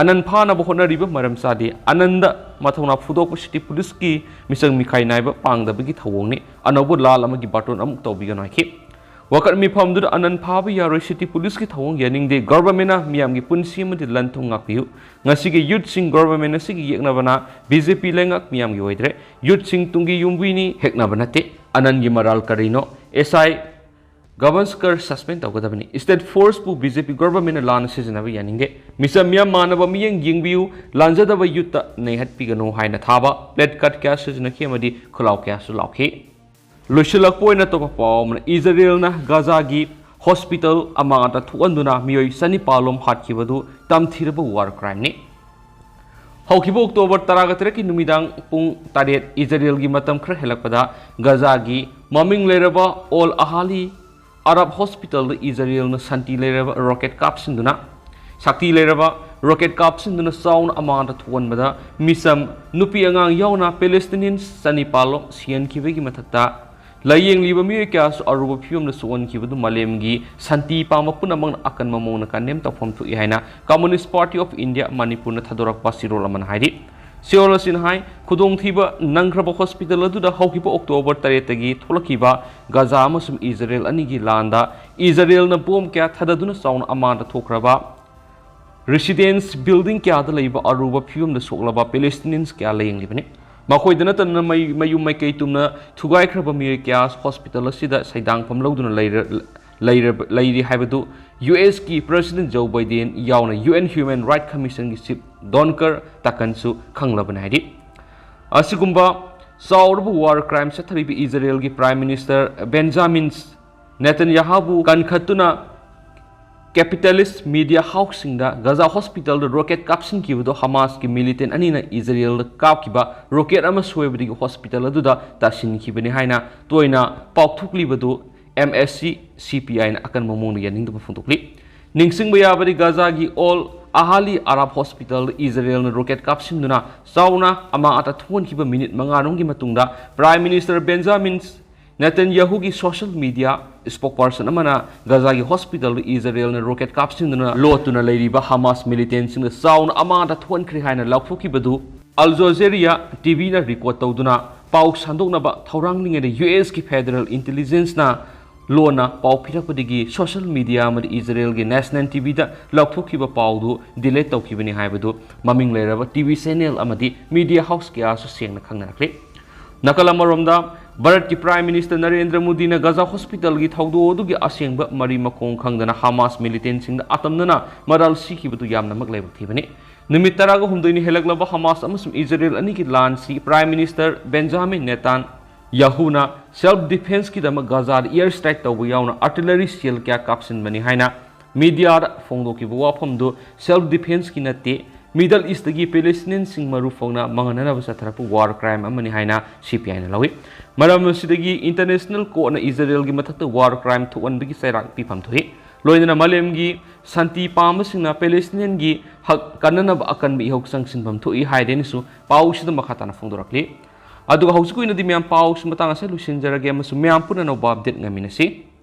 ꯑꯅꯟ ꯐꯥꯅꯕ ꯍꯣꯠꯅꯔꯤꯕ ꯃꯔꯝ ꯆꯥꯗꯦ꯫ ꯑꯅꯟꯗ ꯃꯊꯧꯅꯥ ꯐꯨꯗꯣꯛꯄ city policeꯀꯤ ꯃꯤꯆꯪ ꯃꯤꯈꯥꯏ ꯅꯥꯏꯕ ꯄꯥꯡꯗꯕꯒꯤ ꯊꯧꯑꯣꯡꯅꯤ꯫ ꯑꯅꯧꯕ ꯂꯥꯜ ꯑꯃꯒꯤ ꯕꯥꯇꯣꯟ ꯑꯃꯨꯛ ꯇꯧꯕꯤꯒꯅꯨ ꯍꯥꯏꯈꯤ꯫ ꯋꯥꯀꯠ ꯃꯤꯐꯝꯗꯨꯗ ꯑꯅꯟ ꯐꯥꯕ ꯌꯥꯔꯣꯏ, city policeꯀꯤ ꯊꯧꯑꯣꯡ ꯌꯥꯅꯤꯡꯗꯦ, governmentꯅ ꯃꯤꯌꯥꯝꯒꯤ ꯄꯨꯟꯁꯤ ꯑꯃꯗꯤ ꯂꯟ ꯊꯨꯝ ꯉꯥꯛꯄꯤꯌꯨ꯫ ꯉꯁꯤꯒꯤ youthꯁꯤꯡ government ꯑꯁꯤꯒꯤ ꯌꯦꯛꯅꯕꯅ B J P ꯂꯩꯉꯥꯛ ꯃꯤꯌꯥꯝꯒꯤ ꯑꯣꯏꯗ꯭ꯔꯦ꯫ Youthꯁꯤꯡ ꯇꯨꯡꯒꯤ ꯌꯨꯝꯕꯨꯅꯤ, ꯍꯦꯛꯅꯕ ꯅꯠꯇꯦ꯫ ꯑꯅꯟꯒꯤ ꯃꯔꯥꯜ ꯀꯔꯤꯅꯣ? ꯑꯦꯁ ꯑꯥꯏ ꯒꯕꯟꯁꯀꯔ ꯁꯁꯄꯦꯟ ꯇꯧꯒꯗꯕꯅꯤ꯫ ꯁ꯭ꯇꯦꯠ ꯐꯣꯔꯁꯄꯨ ꯕꯤ ꯖꯦ ꯄꯤ ꯒꯣꯚꯔꯟꯃꯦꯟꯠꯅ ꯂꯥꯟꯅ ꯁꯤꯖꯤꯟꯅꯕ ꯌꯥꯅꯤꯡꯗꯦ꯫ ꯃꯤꯆꯝ ꯃꯤꯌꯥꯝ ꯃꯥꯟꯅꯕ ꯃꯤꯠꯌꯦꯡ ꯌꯦꯡꯕꯤꯌꯨ꯫ ꯂꯥꯟꯖꯗꯕ ꯌꯨꯠꯇ ꯅꯩꯍꯠꯄꯤꯒꯅꯨ ꯍꯥꯏꯅ ꯊꯥꯕ ꯄ꯭ꯂꯦꯠ ꯀꯥꯔꯗ ꯀꯌꯥ ꯁꯤꯖꯤꯟꯅꯈꯤ ꯑꯃꯗꯤ ꯈꯨꯂꯥꯎ ꯀꯌꯥꯁꯨ ꯂꯥꯎꯈꯤ꯫ ꯂꯣꯏꯁꯤꯜꯂꯛꯄ ꯑꯣꯏꯅ ꯑꯇꯣꯞꯄ ꯄꯥꯎ ꯑꯃꯅ, ꯏꯖꯔꯦꯜꯅ ꯒꯥꯖꯥꯒꯤ ꯍꯣꯁꯄꯤꯇꯥꯜ ꯑꯃꯥꯡꯗ ꯊꯣꯛꯍꯟꯗꯨꯅ ꯃꯤꯑꯣꯏ ꯆꯅꯤꯄꯥꯜ ꯂꯣꯝ ꯍꯥꯠꯈꯤꯕꯗꯨ ꯇꯝꯊꯤꯔꯕ ꯋꯥꯔ ꯀ꯭ꯔꯥꯏꯝꯅꯤ꯫ ꯍꯧꯈꯤꯕ ꯑꯣꯛꯇꯣꯕꯔ ꯇꯔꯥꯒ ꯇꯔꯦꯠꯀꯤ ꯅꯨꯃꯤꯗꯥꯡ ꯄꯨꯡ ꯇꯔꯦꯠ ꯏꯖꯔꯦꯜꯒꯤ ꯃꯇꯝ ꯈꯔ ꯍꯦꯜꯂꯛꯄꯗ ꯒꯥꯖꯥꯒꯤ ꯃꯃꯤꯡ ꯂꯩꯔꯕ ꯑꯣꯜ ꯑꯍꯥꯂꯤ ꯑꯔꯕ ꯍꯣꯁꯄꯤꯇꯥꯜꯗ ꯏꯖꯔꯦꯜꯅ ꯁꯥꯟꯇꯤ ꯂꯩꯔꯕ ꯔꯣꯀꯦꯠ ꯀꯥꯞꯁꯤꯟꯗꯨꯅ, ꯁꯛꯇꯤ ꯂꯩꯔꯕ ꯔꯣꯀꯦꯠ ꯀꯥꯞꯁꯤꯟꯗꯨꯅ ꯆꯥꯎꯅ ꯑꯃꯥꯡꯗ ꯊꯣꯛꯍꯟꯕꯗ ꯃꯤꯆꯝ ꯅꯨꯄꯤ ꯑꯉꯥꯡ ꯌꯥꯎꯅ ꯄꯦꯂꯦꯁꯇꯤꯅꯤꯌꯟ ꯆꯅꯤꯄꯥꯜ ꯂꯣꯝ ꯁꯤꯍꯟꯈꯤꯕꯒꯤ ꯃꯊꯛꯇ ꯂꯥꯏꯌꯦꯡꯂꯤꯕ ꯃꯤꯑꯣꯏ ꯀꯌꯥꯁꯨ ꯑꯔꯨꯕ ꯐꯤꯕꯝꯗ ꯁꯣꯛꯍꯟꯈꯤꯕꯗꯨ ꯃꯥꯂꯦꯝꯒꯤ ꯁꯥꯟꯇꯤ ꯄꯥꯝꯕ ꯄꯨꯝꯅꯃꯛꯅ ꯑꯀꯟꯕ ꯃꯑꯣꯡꯗ ꯀꯟꯗꯦꯝ ꯇꯧꯐꯝ ꯊꯣꯛꯏ ꯍꯥꯏꯅ Communist Party of India ꯃꯅꯤꯄꯨꯔꯅ ꯊꯥꯗꯣꯔꯛꯄ ꯆꯦꯔꯣꯜ ꯑꯃꯅ ꯍꯥꯏꯔꯤ꯫ ꯆꯦꯔꯣꯜ ꯑꯁꯤꯅ ꯍꯥꯏ, ꯈꯨꯗꯣꯡꯊꯤꯕ ꯅꯪꯈ꯭ꯔꯕ ꯍꯣꯁꯄꯤꯇꯥꯜ ꯑꯗꯨꯗ ꯍꯧꯈꯤꯕ ꯑꯣꯛꯇꯣꯕꯔ ꯇꯔꯦꯠꯇꯒꯤ ꯊꯣꯛꯂꯛꯈꯤꯕ ꯒꯥꯖꯥ ꯑꯃꯁꯨꯡ ꯏꯖꯔꯦꯜ ꯑꯅꯤꯒꯤ ꯂꯥꯟꯗ ꯏꯖꯔꯦꯜꯅ ꯕꯣꯝ ꯀꯌꯥ ꯊꯥꯗꯗꯨꯅ ꯆꯥꯎꯅ ꯑꯃꯥꯡꯗ ꯊꯣꯛꯈ꯭ꯔꯕ ꯔꯤꯁꯤꯗꯦꯟꯁ ꯕꯤꯜꯗꯤꯡ ꯀꯌꯥꯗ ꯂꯩꯕ ꯑꯔꯨꯕ ꯐꯤꯕꯝꯗ ꯁꯣꯛꯂꯕ ꯄꯦꯂꯦꯁꯇꯤꯅꯤꯌꯟꯁ ꯀꯌꯥ ꯂꯥꯌꯦꯡꯂꯤꯕꯅꯤ꯫ ꯃꯈꯣꯏꯗ ꯅꯠꯇꯅ ꯃꯩ-, ꯃꯌꯨꯝ ꯃꯩꯀꯩ ꯇꯨꯝꯅ ꯊꯨꯒꯥꯏꯈ꯭ꯔꯕ ꯃꯤꯑꯣꯏ ꯀꯌꯥ ꯍꯣꯁꯄꯤꯇꯥꯜ ꯑꯁꯤꯗ ꯁꯩꯗꯥꯡꯐꯝ ꯂꯧꯗꯨꯅ ꯂꯩꯔ-, ꯂꯩꯔꯕ-, ꯂꯩꯔꯤ ꯍꯥꯏꯕꯗꯨ ꯌꯨ ꯑꯦꯁꯀꯤ ꯄ꯭ꯔꯦꯁꯤꯗꯦꯟꯠ ꯖꯣ ꯕꯥꯏꯗꯦꯟ ꯌꯥꯎꯅ ꯌꯨ ꯑꯦꯟ ꯍ꯭ꯌꯨꯃꯦꯟ ꯔꯥꯏꯠ ꯀꯃꯤꯁꯟꯒꯤ ꯆꯤꯐ ꯗꯣꯟꯀꯔ ꯇꯀꯟꯁꯨ ꯈꯪꯂꯕꯅꯤ ꯍꯥꯏꯔꯤ꯫ ꯑꯁꯤꯒꯨꯝꯕ ꯆꯥꯎꯔꯕ ꯋꯥꯔ ꯀ꯭ꯔꯥꯏꯝ ꯆꯠꯊꯔꯤꯕ ꯏꯖꯔꯦꯜꯒꯤ ꯄ꯭ꯔꯥꯏꯝ ꯃꯤꯅꯤꯁꯇꯔ ꯕꯦꯟꯖꯥꯃꯤꯟ ꯅꯦꯇꯟꯌꯥꯍꯨꯕꯨ ꯀꯟꯈꯠꯇꯨꯅ ꯀꯦꯄꯤꯇꯦꯂꯤꯁ ꯃꯤꯗꯤꯌꯥ ꯍꯥꯎꯁꯁꯤꯡꯗ ꯒꯥꯖꯥ ꯍꯣꯁꯄꯤꯇꯥꯜꯗ ꯔꯣꯀꯦꯠ ꯀꯥꯞꯁꯤꯟꯈꯤꯕꯗꯨ ꯍꯃꯥꯁꯀꯤ ꯃꯤꯂꯤꯇꯦꯟꯠ ꯑꯅꯤꯅ ꯏꯖꯔꯦꯜꯗ ꯀꯥꯞꯈꯤꯕ ꯔꯣꯀꯦꯠ ꯑꯃ ꯁꯣꯏꯕꯗꯒꯤ ꯍꯣꯁꯄꯤꯇꯥꯜ ꯑꯗꯨꯗ ꯇꯥꯁꯤꯟꯈꯤꯕꯅꯤ ꯍꯥꯏꯅ ꯇꯣꯏꯅ ꯄꯥꯎꯊꯣꯛꯂꯤꯕꯗꯨ ꯑꯦꯝ ꯑꯦꯁ ꯁꯤ ꯁꯤ ꯄꯤ ꯑꯥꯏꯅ ꯑꯀꯟꯕ ꯃꯑꯣꯡꯗ ꯌꯥꯅꯤꯡꯗꯕ ꯐꯣꯡꯗꯣꯛꯂꯤ꯫ ꯅꯤꯡꯁꯤꯡꯕ ꯌꯥꯕꯗꯤ, ꯒꯥꯖꯥꯒꯤ ꯑꯣꯜ ꯑꯍꯥꯂꯤ ꯑꯔꯥꯕ ꯍꯣꯁꯄꯤꯇꯥꯜꯗ ꯏꯖꯔꯦꯜꯅ ꯔꯣꯀꯦꯠ ꯀꯥꯞꯁꯤꯟꯗꯨꯅ ꯆꯥꯎꯅ ꯑꯃꯥꯡ ꯑꯇꯥ ꯊꯣꯛꯍꯟꯈꯤꯕ ꯃꯤꯅꯤꯠ ꯃꯉꯥꯔꯣꯝꯒꯤ ꯃꯇꯨꯡꯗ prime minister Benjamin ꯅꯦꯇꯟꯌꯥꯍꯨꯒꯤ social media ꯁ꯭ꯄꯣꯛꯄꯔꯁꯟ ꯑꯃꯅ ꯒꯥꯖꯥꯒꯤ ꯍꯣꯁꯄꯤꯇꯥꯜꯗ ꯏꯖꯔꯦꯜꯅ ꯔꯣꯀꯦꯠ ꯀꯥꯞꯁꯤꯟꯗꯨꯅ ꯂꯣꯠꯇꯨꯅ ꯂꯩꯔꯤꯕ ꯍꯃꯥꯁ ꯃꯤꯂꯤꯇꯦꯟꯠꯁꯤꯡꯗ ꯆꯥꯎꯅ ꯑꯃꯥꯡ ꯑꯇꯥ ꯊꯣꯛꯍꯟꯈ꯭ꯔꯦ ꯍꯥꯏꯅ ꯂꯥꯎꯊꯣꯛꯈꯤꯕꯗꯨ ꯑꯜ ꯖꯖꯤꯔꯥ ꯇꯤ ꯚꯤꯅ ꯔꯦꯀꯣꯔꯗ ꯇꯧꯗꯨꯅ ꯄꯥꯎ ꯁꯟꯗꯣꯛꯅꯕ ꯊꯧꯔꯥꯡꯂꯤꯉꯩꯗ ꯌꯨ ꯑꯦꯁꯀꯤ ꯐꯦꯗꯔꯦꯜ ꯏꯟꯇꯦꯂꯤꯖꯦꯟꯁꯅ ꯂꯣꯟꯅ ꯄꯥꯎ ꯄꯤꯔꯛꯄꯗꯒꯤ ꯁꯣꯁꯤꯌꯦꯜ ꯃꯤꯗꯤꯌꯥ ꯑꯃꯗꯤ ꯏꯖꯔꯦꯜꯒꯤ ꯅꯦꯁꯅꯦꯜ ꯇꯤ ꯚꯤꯗ ꯂꯥꯎꯊꯣꯛꯈꯤꯕ ꯄꯥꯎꯗꯨ ꯗꯤꯂꯤꯠ ꯇꯧꯈꯤꯕꯅꯤ ꯍꯥꯏꯕꯗꯨ ꯃꯃꯤꯡ ꯂꯩꯔꯕ ꯇꯤ ꯚꯤ ꯆꯦꯅꯦꯜ ꯑꯃꯗꯤ ꯃꯤꯗꯤꯌꯥ ꯍꯥꯎꯁ ꯀꯌꯥꯁꯨ ꯁꯦꯡꯅ ꯈꯪꯅꯔꯛꯂꯤ꯫ ꯅꯥꯀꯜ ꯑꯃꯔꯣꯝꯗ, ꯚꯥꯔꯠꯀꯤ Prime Minister ꯅꯔꯦꯟꯗ꯭ꯔ ꯃꯣꯗꯤꯅ ꯒꯥꯖꯥ hospitalꯒꯤ ꯊꯧꯗꯣꯛ ꯑꯗꯨꯒꯤ ꯑꯁꯦꯡꯕ ꯃꯔꯤ ꯃꯈꯣꯡ ꯈꯪꯗꯅ ꯍꯃꯥꯁ militantꯁꯤꯡꯗ ꯑꯇꯝꯅꯅ ꯃꯔꯥꯜ ꯁꯤꯈꯤꯕꯗꯨ ꯌꯥꯝꯅꯃꯛ ꯂꯥꯏꯕꯛ ꯊꯤꯕꯅꯤ꯫ ꯅꯨꯃꯤꯠ ꯇꯔꯥꯒ ꯍꯨꯝꯗꯣꯏꯅꯤ ꯍꯦꯜꯂꯛꯂꯕ ꯍꯃꯥꯁ ꯑꯃꯁꯨꯡ ꯏꯖꯔꯦꯜ ꯑꯅꯤꯒꯤ ꯂꯥꯟꯁꯤ Prime Minister Benjamin ꯅꯦꯇꯥꯟ ꯌꯥꯍꯨꯅ self defenceꯀꯤꯗꯃꯛ ꯒꯥꯖꯥꯗ air strike ꯇꯧꯕ ꯌꯥꯎꯅ artillery shell ꯀꯌꯥ ꯀꯥꯞꯁꯤꯟꯕꯅꯤ ꯍꯥꯏꯅ mediaꯗ ꯐꯣꯡꯗꯣꯛꯈꯤꯕ ꯋꯥꯐꯝꯗꯨ self defenceꯀꯤ ꯅꯠꯇꯦ, Middle Eastꯇꯒꯤ Palestinianꯁꯤꯡ ꯃꯔꯨ ꯐꯪꯅ ꯃꯥꯡꯍꯟꯅꯅꯕ ꯆꯠꯊꯔꯛꯄ war crime ꯑꯃꯅꯤ ꯍꯥꯏꯅ CPIꯅ ꯂꯧꯏ꯫ ꯃꯔꯝ ꯑꯁꯤꯗꯒꯤ International Courtꯅ ꯏꯖꯔꯦꯜꯒꯤ ꯃꯊꯛꯇ war crime ꯊꯣꯛꯍꯟꯕꯒꯤ ꯆꯩꯔꯥꯛ ꯄꯤꯐꯝ ꯊꯣꯛꯏ꯫ ꯂꯣꯏꯅꯅ ꯃꯥꯂꯦꯝꯒꯤ ꯁꯥꯟꯇꯤ ꯄꯥꯝꯕꯁꯤꯡꯅ Palestinianꯒꯤ ꯍꯛ ꯀꯟꯅꯅꯕ ꯑꯀꯟꯕ ꯏꯍꯧ ꯆꯪꯁꯤꯟꯐꯝ ꯊꯣꯛꯏ ꯍꯥꯏꯗꯦꯅꯁꯨ ꯄꯥꯎꯁꯤꯗ ꯃꯈꯥ ꯇꯥꯅ ꯐꯣꯡꯗꯣꯔꯛꯂꯤ꯫ ꯑꯗꯨꯒ ꯍꯧꯖꯤꯛꯀꯤ ꯑꯣꯏꯅꯗꯤ ꯃꯌꯥꯝ ꯄꯥꯎꯁꯤ ꯃꯇꯥꯡ ꯑꯁꯤꯗ ꯂꯣꯏꯁꯤꯟꯖꯔꯒꯦ ꯑꯃꯁꯨꯡ ꯃꯌꯥꯝ ꯄꯨꯟꯅ ꯑꯅꯧꯕ update ꯉꯥꯏꯃꯤꯟꯅꯁꯤ꯫